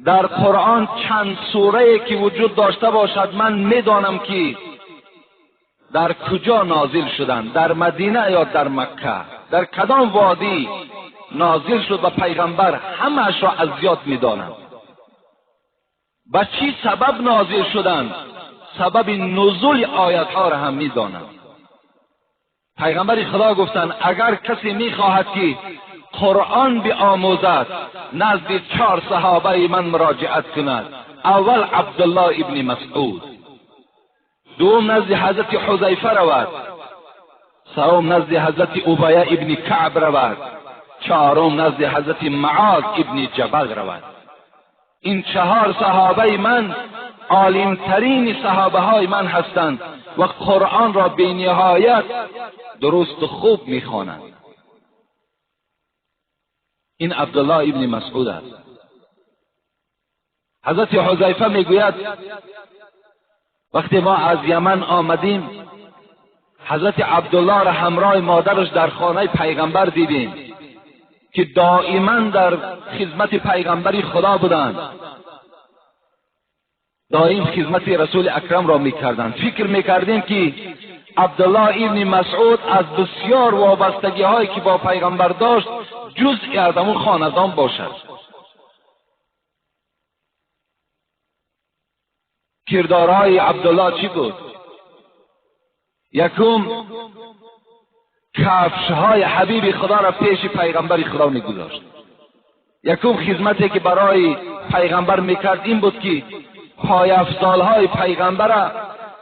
در قرآن چند سوره که وجود داشته باشد من میدانم که در کجا نازل شدند، در مدینه یا در مکه، در کدام وادی نازل شد و پیغمبر همه‌اش را از یاد میدانم. به چی سبب نازل شدند، سبب نزول آیتها را هم میدانم. پیغمبر خدا گفتند اگر کسی میخواهد که قرآن بیاموزد نزد 4 صحابه من مراجعت کند. اول عبدالله ابن مسعود، دوم نزد حضرت حذیفه رود، سوم نزد حضرت ابی ابن کعب رود، چهارم نزد حضرت معاذ ابن جبل رود. این 4 صحابه من عالمترین صحابه های من هستند و قرآن را به نهایت درست خوب میخوانند. این عبدالله ابن مسعود است. حضرت حذیفه میگوید وقتی ما از یمن آمدیم حضرت عبدالله را همراه مادرش در خانه پیغمبر دیدیم که دائما در خدمت پیغمبر خدا بودند، دائم خدمت رسول اکرم را میکردند. فکر میکردیم که عبدالله ابن مسعود از بسیار وابستگی هایی که با پیغمبر داشت جزئی از اون خاندان باشد. کردارهای عبدالله چی بود؟ یکم، کفشهای حبیب خدا را پیش پیغمبر خدا میگذاشت. یکم خدمتی که برای پیغمبر میکرد این بود که پایافزالهای پیغمبر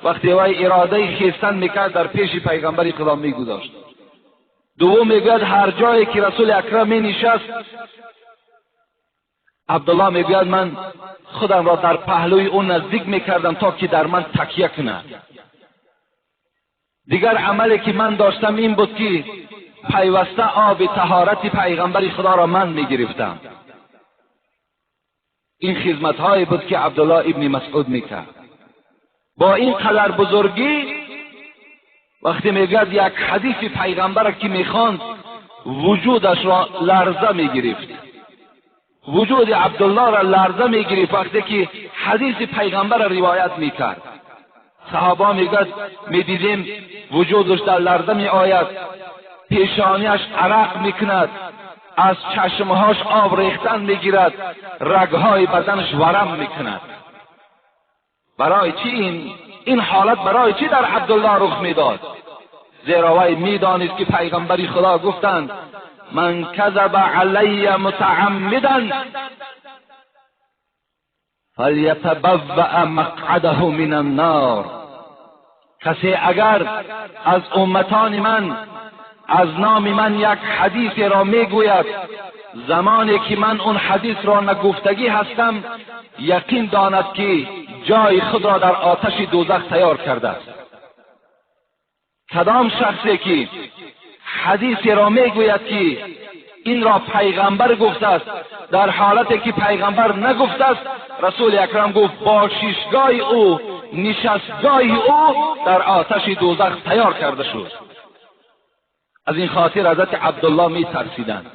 وقتی وی اراده خیستن میکرد در پیش پیغمبر خدا میگذاشت. دوم میگوید هر جایی که رسول اکرم می نشست، عبدالله میگوید من خودم را در پهلوی او نزدیک میکردم تا که در من تکیه کند. دیگر عملی که من داشتم این بود که پیوسته آب طهارت پیغمبر خدا را من میگرفتم. این خدمت هایی بود که عبدالله ابن مسعود میکرد. با این قدر بزرگی وقتی میگوید یک حدیث پیغمبر که میخواند وجودش را لرزه میگرفت، وجود عبدالله را لرزه میگرفت وقتی که حدیث پیغمبر را روایت میکرد. صحابه میگوید میدیدیم وجودش در لرزه میآید، پیشانیش عرق میکند، از چشمهاش آب ریختن میگیرد، رگهای بدنش ورم میکند. برای چی این حالت برای چی در عبدالله رخ میداد؟ زیرا وی میدانست که پیغمبر خدا گفتند من کذب علی متعمدا فلیتبوأ مقعده من النار. کسی اگر از امتان من از نام من یک حدیث را میگوید، زمانی که من اون حدیث را نگفتگی هستم، یقین داند که جای خود را در آتش دوزخ تیار کرده است. کدام شخصی که حدیث را میگوید که این را پیغمبر گفته است، در حالتی که پیغمبر نگفته است، رسول اکرم گفت باششگاه او، نشستگاه او در آتش دوزخ تیار کرده شد. از این خاطر حضرت عبدالله می ترسیدند.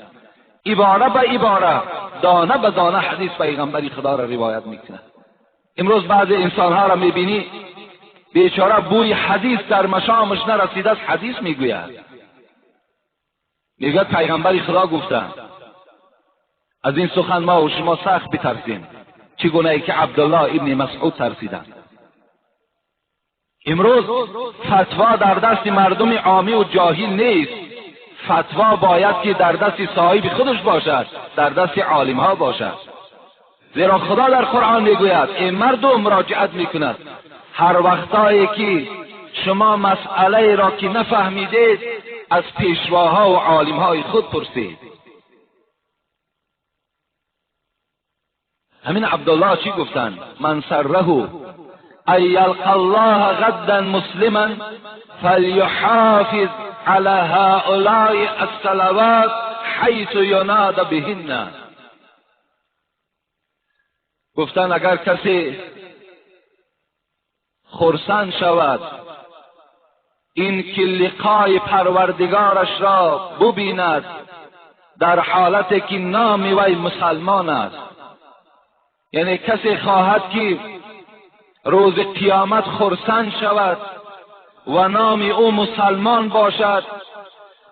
عباره به عباره، دانه به دانه حدیث پیغمبری خدا را روایت میکند. امروز بعضی انسانها را میبینی بیچاره بوی حدیث در مشامش نرسیده است، حدیث میگوید، میگوید پیغمبری خدا گفتند. از این سخن ما و شما سخت بترسیم، چگونه ای که عبدالله ابن مسعود ترسیدند. امروز فتوا در دست مردم عامی و جاهل نیست. فتوا باید که در دست صاحب خودش باشد، در دست عالم ها باشد. زیرا خدا در قرآن میگوید ای مردم، مراجعت میکند، هر وقتایی که شما مسئله را که نفهمیدید از پیشواها و عالمهای خود پرسید. همین عبدالله چی گفتند؟ من سره ان یلقى الله غدا مسلما فلیحافظ على هؤلاء الصلوات حیث ینادى بهن. گفتن اگر کسی خرسند شود این که لقای پروردگارش را ببیند در حالتی که نام وی مسلمان است، یعنی کسی خواهد که روز قیامت خرسند شود و نام او مسلمان باشد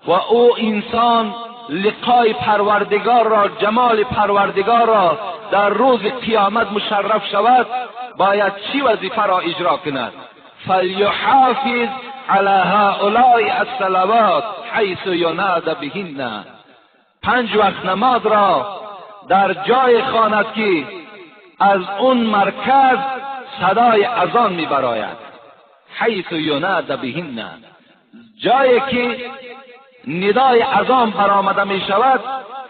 و او انسان لقای پروردگار را، جمال پروردگار را در روز قیامت مشرف شود، باید چی وظیفه را اجرا کند؟ فلیحافظ علی هؤلاء الصلوات حیث ینادى بهن. 5 وقت نماز را در جای خواند که از اون مرکز صدای اذان میبراید. حیث ینادى بهن، جایی که ندای اذان برآمده می شود.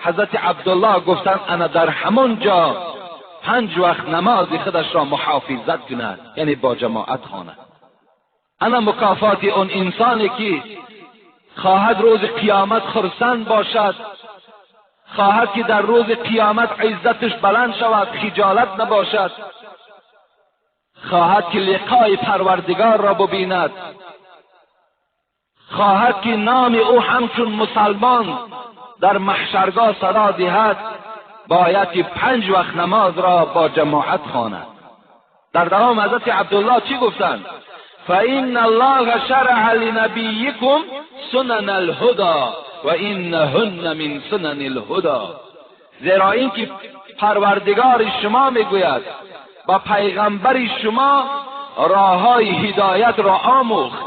حضرت عبدالله گفتند انا در همون جا 5 وقت نماز خودش را محافظت کند، یعنی با جماعت خواند. انا مکافات اون انسانی که خواهد روز قیامت خرسند باشد، خواهد که در روز قیامت عزتش بلند شود، خجالت نباشد، خواهد که لقای پروردگار را ببیند، خواهد که نام او همچون مسلمان در محشرگاه صدا دهد، باید که 5 وقت نماز را با جماعت خواند. در دوام حضرت عبدالله چی گفتند؟ فإن الله شرع لنبیکم سنن الهدى و انهن من سنن الهدى. زیرا اینکه پروردگار شما میگوید با پیغمبر شما راههای هدایت را آموخت.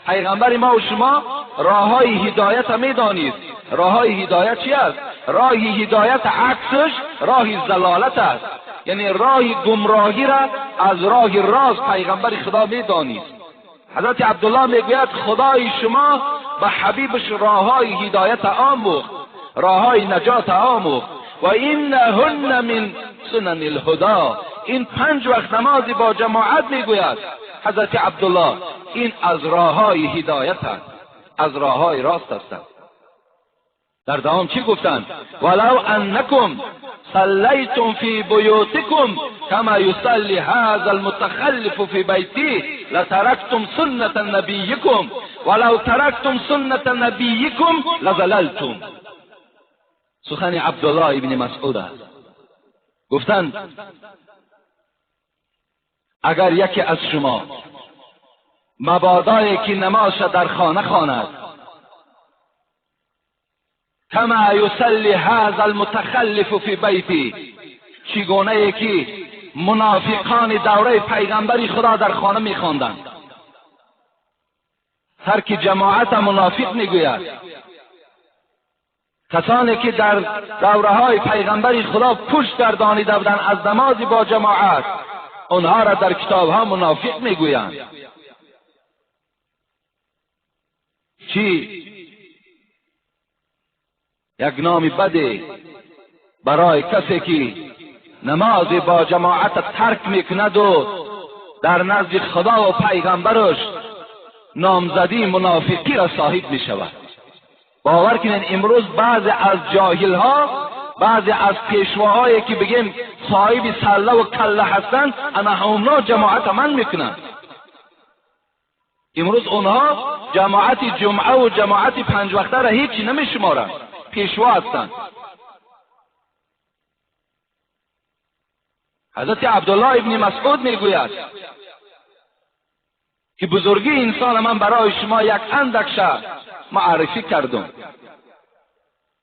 پیغمبر ما و شما راههای هدایت را میدانید. راههای هدایت چی است؟ راه هدایت عکسش راه ضلالت است، یعنی راه گمراهی را از راه راست پیغمبر خدا میدانید. حضرت عبدالله میگوید خدای شما به حبیبش راههای هدایت آموخت، راههای نجات آموخت. و اینهن من سنن الهدی، این 5 وقت نمازی با جماعت میگوید حضرت عبدالله، این از راههای هدایت است، از راههای راست هستند. در دوام چی گفتند؟ ولو انکم صلیتم فی بیوتکم کما یصلی هذا المتخلف فی بیتی لترکتم سنة نبیکم ولو ترکتم سنة نبیکم لضللتم. سخن عبدالله ابن مسعود است. گفتند اگر یکی از شما مبادایی که نمازش در خانه خواند، کما یصلی هذا المتخلف فی بیتی، چگونه که منافقان دوره پیغمبری خدا در خانه میخواندند. ترک جماعت منافق میگوید. کسانی که در دوره های پیغمبری خدا پشت گردانیده بودند از نماز با جماعت، آنها را در کتاب ها منافق میگویند. چی؟ یک نام بده برای کسی که نماز با جماعت ترک میکند و در نزد خدا و پیغمبرش نامزدی منافقی را صاحب میشود. باور کنین امروز بعضی از جاهل ها، بعضی از پیشواهایی که بگیم صاحب سله و کله هستند، انا همونا جماعت من میکنند. امروز اونها جماعت جمعه و جماعت 5 وقته را هیچی نمیشمارند، پیشوا هستند. حضرت عبدالله ابن مسعود میگوید که بزرگی انسان من برای شما یک اندک معرفی کردم.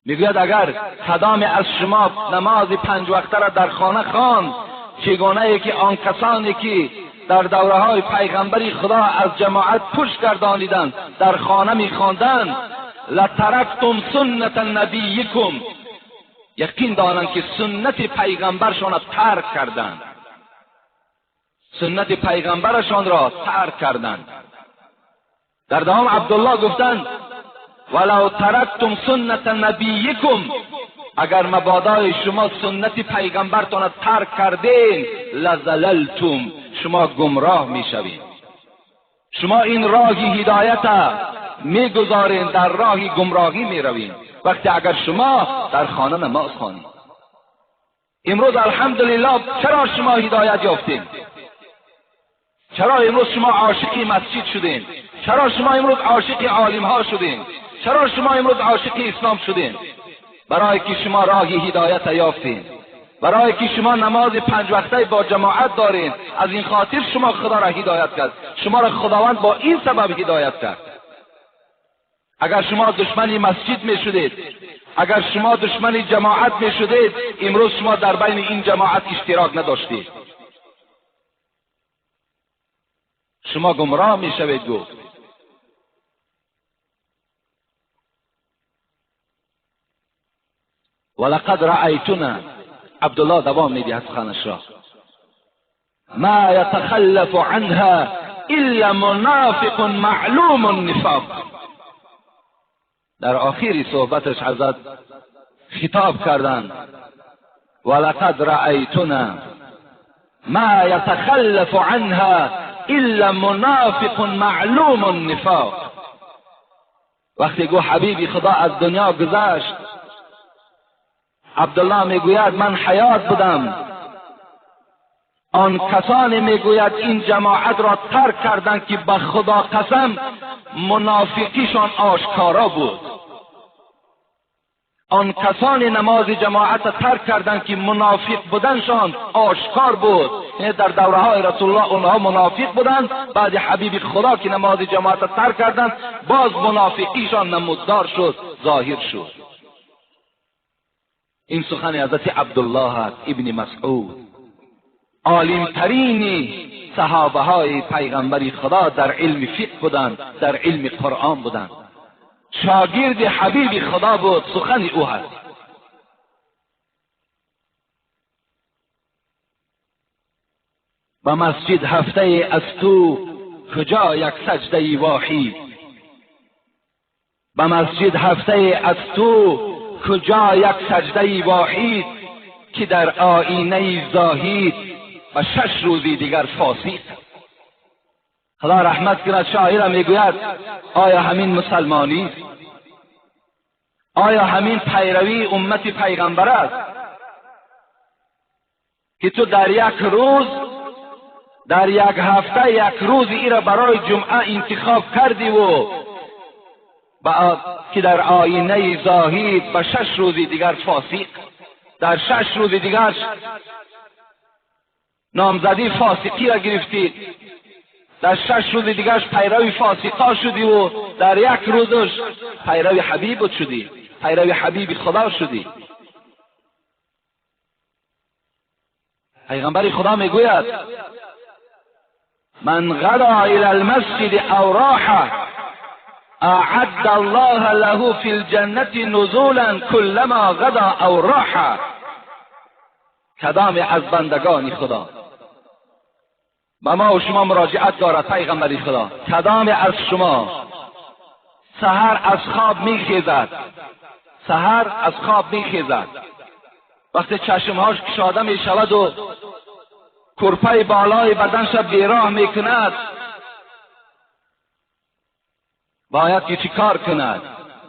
میگوید اگر کدام از شما نماز 5 وقته را در خانه خواند، چگونه ای که آن کسانی که در دوره های پیغمبری خدا از جماعت پشت گردانیدند در خانه میخواندند، لترکتم سنت نبیکم، یقین دانند که سنت پیغمبرشان را ترک کردند، سنت پیغمبرشان را ترک کردند. در دوام عبدالله گفتند ولو ترکتم سنت نبیکم، اگر مبادای شما سنت پیغمبرتان را ترک کردین، لضللتم، شما گمراه میشوید. شما این راه هدایت میگذارین، در راه گمراهی میروین وقتی اگر شما در خانه نماز خوانید. امروز الحمدلله چرا شما هدایت یافتین؟ چرا امروز شما عاشق مسجد شدین؟ چرا شما امروز عاشق عالم ها شدین؟ چرا شما امروز عاشق اسلام شدین؟ برای که شما راه هدایت یافتین، برای که شما نماز 5 وقته با جماعت دارین. از این خاطر شما خدا را هدایت کرد، شما را خداوند با این سبب هدایت کرد. اگر شما دشمن مسجد می شدید، اگر شما دشمن جماعت می شدید، امروز شما در بین این جماعت اشتراک نداشتید، شما گمراه می شوید. گفت ولقد رأیتنا، عبدالله دوام می دهد سخنش را، ما یتخلف عنها الا منافق معلوم النفاق. در آخری صحبتش حضرت خطاب کردند ولقد رأیتنا ما یتخلف عنها الا منافق معلوم النفاق. وقتی گو حبیبی خدا از دنیا گذشت، عبدالله میگوید من حیات بودم، آن کسانی میگوید این جماعت را ترک کردند که به خدا قسم منافقیشان آشکارا بود. آن کسانی نماز جماعت ترک کردند که منافق بودنشان آشکار بود. یعنی در دوره های رسول الله اونها منافق بودند، بعد حبیب خدا که نماز جماعت ترک کردند باز منافقیشان نمودار شد، ظاهر شد. این سخن حضرت عبدالله است ابن مسعود، عالمترین صحابه های پیغمبری خدا در علم فقه بودند، در علم قرآن بودند، شاگرد حبیب خدا بود. سخن او هست. به مسجد هفته از تو کجا یک سجده واحد، به مسجد هفته از تو کجا یک سجده واحد، که در آینه زاهد و 6 روزی دیگر فاسق. خدا رحمت کند شاعر میگوید آیا همین مسلمانی است؟ آیا همین پیروی امت پیغمبر است که تو در یک روز، در یک هفته یک روز ای را برای جمعه انتخاب کردی و که در آینه زاهد و 6 روز دیگر فاسق، در 6 روز دیگر نامزدی فاسقی را گرفتی، در 6 روز دیگرش پیروی فاسقا شدی و در یک روزش پیروی حبیب شدی، پیروی حبیب خدا شدی. پیغمبر خدا میگوید من غدا الى المسجد او راح اعد الله له فی الجنة نزولا كلما غدا او راح. کدام از بندگان خدا با ما و شما مراجعت دارد پیغمبر خدا، کدام از شما سحر از خواب میخیزد، سحر از خواب میخیزد، وقتی چشمهاش کشاده میشود و کرپه بالای بدنش بیراه میکند، باید که چیکار کند؟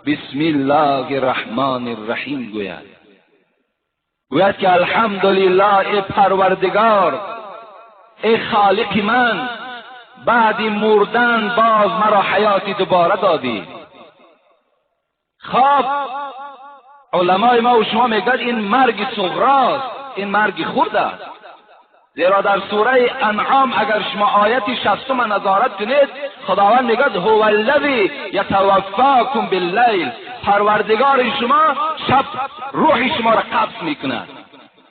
بسم الله الرحمن الرحیم گوید، گوید که الحمدلله ای پروردگار، ای خالق من، بعد مردن باز مرا حیاتی دوباره دادی. خواب علمای ما و شما میگن این مرگ صغراست، این مرگ خرد است. زیرا در سوره انعام اگر شما آیت 60 نظارت کنید، خداوند میگه هو الذی یتوفاکم باللیل، پروردگار شما شب روح شما را قبض میکند،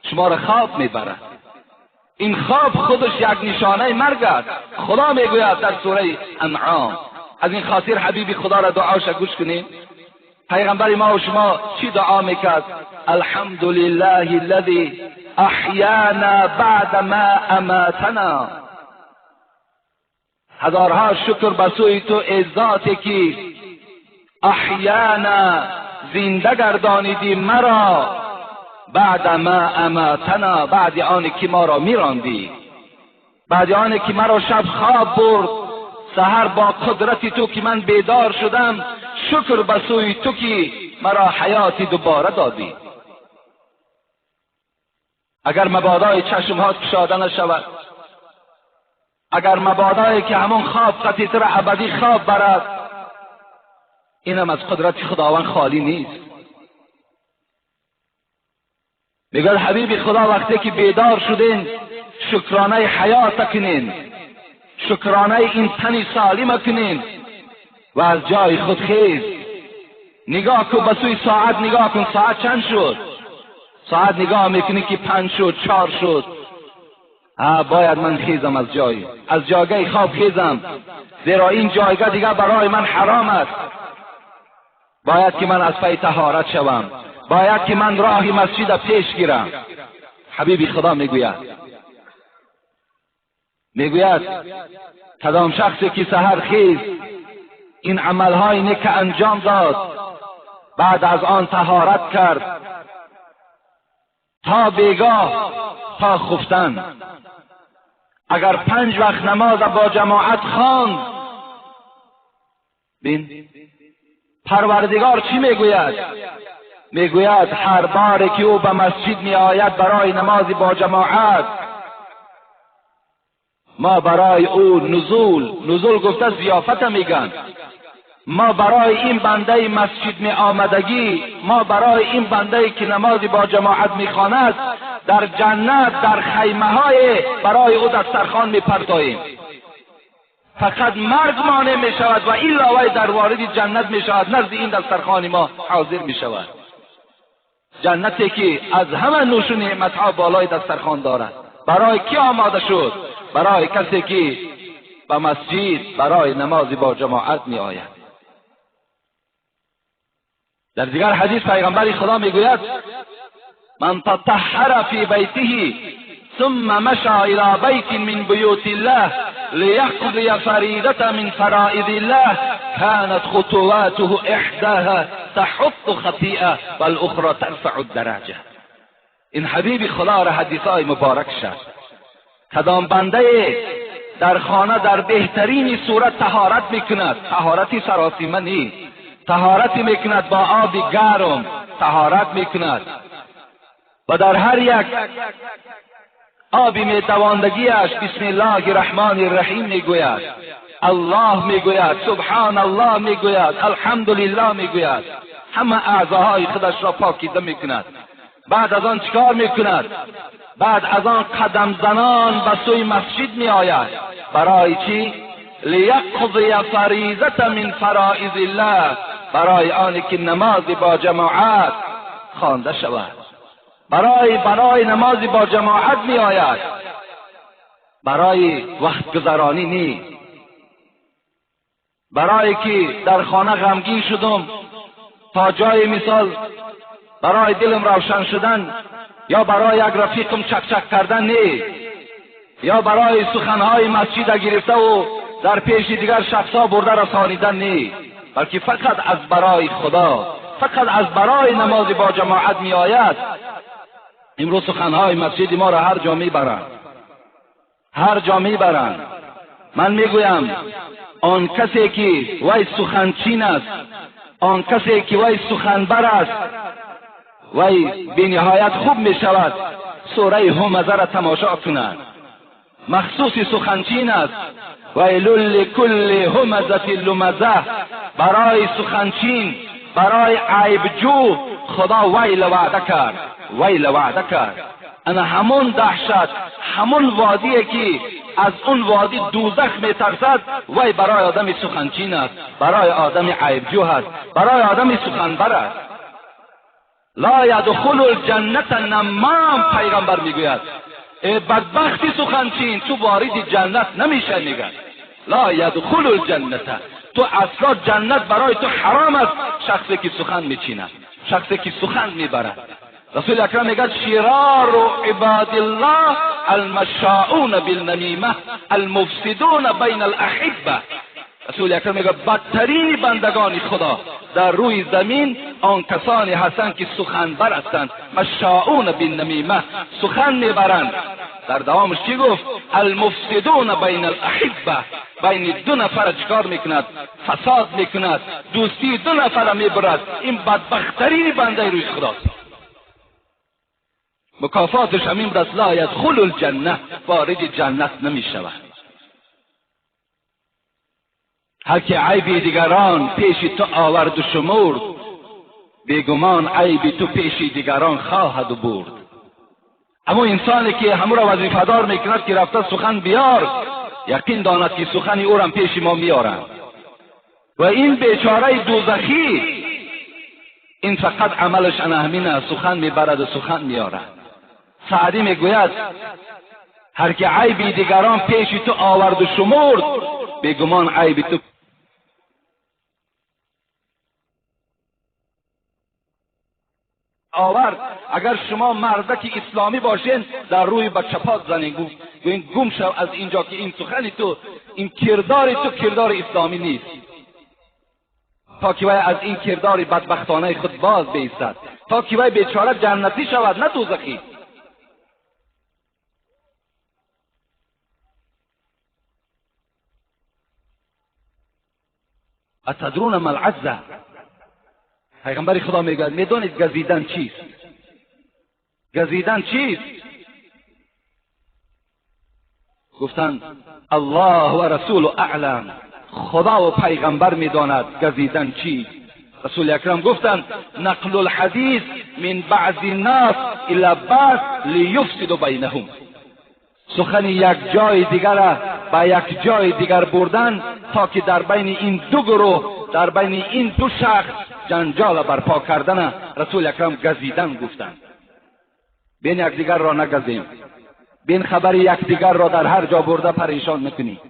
شما را خواب میبرد. این خواب خودش یک نشانه مرگ است. خدا میگوید در سوره انعام. از این خاطر حبیبی خدا را دعاش گوش کنید. پیغمبر ما و شما چی دعا میکرد؟ الحمدلله الذی احیانا بعد ما اماتنا. هزارها شکر به سوی تو ای ذاتی که احیانا زنده گردانیدی مرا، بعد ما اماتنا، بعد آن که ما را میراندی، بعد آن که مرا شب خواب برد، سحر با قدرت تو که من بیدار شدم، شکر به سوی تو که مرا حیاتی دوباره دادی. اگر مبادای چشم ها کشاده نشود، اگر مبادایی که همون خواب قطعی را ابدی خواب برد، اینم از قدرت خداوند خالی نیست. میگه حبیب خدا وقتی که بیدار شدین شکرانه حیات کنین، شکرانه این تن سالم کنین و از جای خود خیز. نگاه کن به سوی ساعت، نگاه کن ساعت چند شد. ساعت نگاه میکنی که 5 شد، 4 شد. باید من خیزم از جای، از جایگاه خواب خیزم، زیرا این جایگاه دیگه برای من حرام است. باید که من از پی طهارت شوم، باید که من راه مسجد پیش گیرم. حبیبی خدا میگوید، میگوید کدام شخصی که سحر خیز این عملهای نیک انجام داد، بعد از آن طهارت کرد تا بیگاه، تا خفتن، اگر 5 وقت نماز با جماعت خواند، بین پروردگار چی میگوید؟ میگوید هر بار که او به مسجد می آید برای نماز با جماعت، ما برای او نزول، نزول گفته ضیافت میگن، ما برای این بنده مسجد می آمدگی، ما برای این بنده که نماز با جماعت میخواند، در جنت در خیمه های برای او دسترخوان میپرتاییم. فقط مرگ مانع می شود و الا وی در وارد جنت می شود، نزد این دسترخوان ما حاضر می شود. جنتی که از همه نوش و نعمتها بالای دسترخوان دارد. برای کی آماده شد؟ برای کسی که به مسجد برای نماز با جماعت می آید. در دیگر حدیث پیغمبر خدا می گوید من تطهر فی بیته ثم مشى إلى بيت من بيوت الله ليقضي فريضة من فرائض الله كانت خطواته إحداها تحط خطيئة والأخرى ترفع الدرجة. این حبیب خدا را حدیثای مبارک شد. کدام بنده در خانه در بهترین صورت طهارت میکند، طهارتی سراسیمه نیست، طهارتی میکند با آب گرم طهارت میکند و در هر یک آبی میتواندگیش بسم الله الرحمن الرحیم میگوید، الله میگوید، سبحان الله میگوید، الحمدلله میگوید، همه اعضاهای خودش را پاکیزه میکند. بعد از آن چیکار میکند؟ بعد از آن قدم زنان به سوی مسجد میآید. برای چی؟ لیقضی فریضة من فرائض الله، برای آنی که نماز با جماعت خوانده شود. برای نماز با جماعت می آید، برای وقت گذرانی نی، برای که در خانه غمگین شدم تا جای مثال برای دلم روشن شدن، یا برای یک رفیقم چک چک کردن نی، یا برای سخنهای مسجد گرفته و در پیش دیگر شخصا برده رسانیدن نی، بلکه فقط از برای خدا، فقط از برای نماز با جماعت می آید. امروز سخنهای مسجد ما را هر جا میبرند، هر جا میبرند. من میگویم آن کسی که وی سخنچین است، آن کسی که وی سخنبر است، وی بی نهایت خوب میشود سوره همزه را تماشا کند. مخصوص سخنچین است. ویل لکل همزة لمزه، برای سخنچین، برای عیبجو خدا ویل وعده کرد، ویل وعده کرد. انا همون دهشت، همون وادیه که از اون وادی دوزخ میترسد، وی برای آدم سخنچین است، برای آدم عیبجو است، برای آدم سخنبر است. لا یدخل الجنة نمام، پیغمبر میگوید ای بدبختی سخنچین، تو وارد جنت نمیشه. میگه لا یدخل الجنة، تو اصلا جنت برای تو حرام است. شخصی که سخن میچیند، شخصی که سخن میبرد. رسول اکرم میگه شرار عباد الله المشاؤون بالنمیمه المفسدون بین الاحبه. رسول اکرم میگه بدترین بندگان خدا در روی زمین آن کسانی هستند که سخنبر هستند، مشاؤون بالنمیمه، سخن میبرند. در دوامش چی گفت؟ المفسدون بین الاحبه، بین دو نفر چکار میکند؟ فساد میکند، دوستی دو نفر میبرد. این بدبختترین بنده روی خداست. مکافاتش همین است، لا یدخل الجنه، وارد جنت نمیشود. هر که عیب دیگران پیش تو آورد و شمرد، بیگمان عیب تو پیش دیگران خواهد برد. اما انسانی که همو را وظیفه دار میکند که رفته سخن بیار، یقین داند که سخن او را پیش ما میارند. و این بیچاره دوزخی، این فقط عملش همین است، سخن میبرد و سخن میارد. سعدی میگوید هر که عیب دیگران پیش تو آورد و شمرد، بیگمان عیب تو آورد. اگر شما مردک اسلامی باشین، در روی بچپات زنین، گوین گم شو از اینجا که این سخن تو، این کردار تو کردار اسلامی نیست، تا که وی از این کردار بدبختانه خود باز بایستد، تا که وی بیچاره جنتی شود نه دوزخی. اتدرون ما العزة؟ پیغمبر خدا میگوید میدانید گزیدن چیست؟ گزیدن چیست؟ گفتند الله و رسول اعلم، خدا و پیغمبر میداند گزیدن چیست. رسول اکرم گفتند نقل الحدیث من بعض الناس الى بعض لیفسد بینهم، سخن یک جای دیگر به یک جای دیگر بردن تا که در بین این دو گروه، در بین این دو شخص جنجال برپا کردن. رسول اکرم گزیدن گفتند. بین یکدیگر را نگزیم، بین خبر یکدیگر را در هر جا برده پریشان نکنی.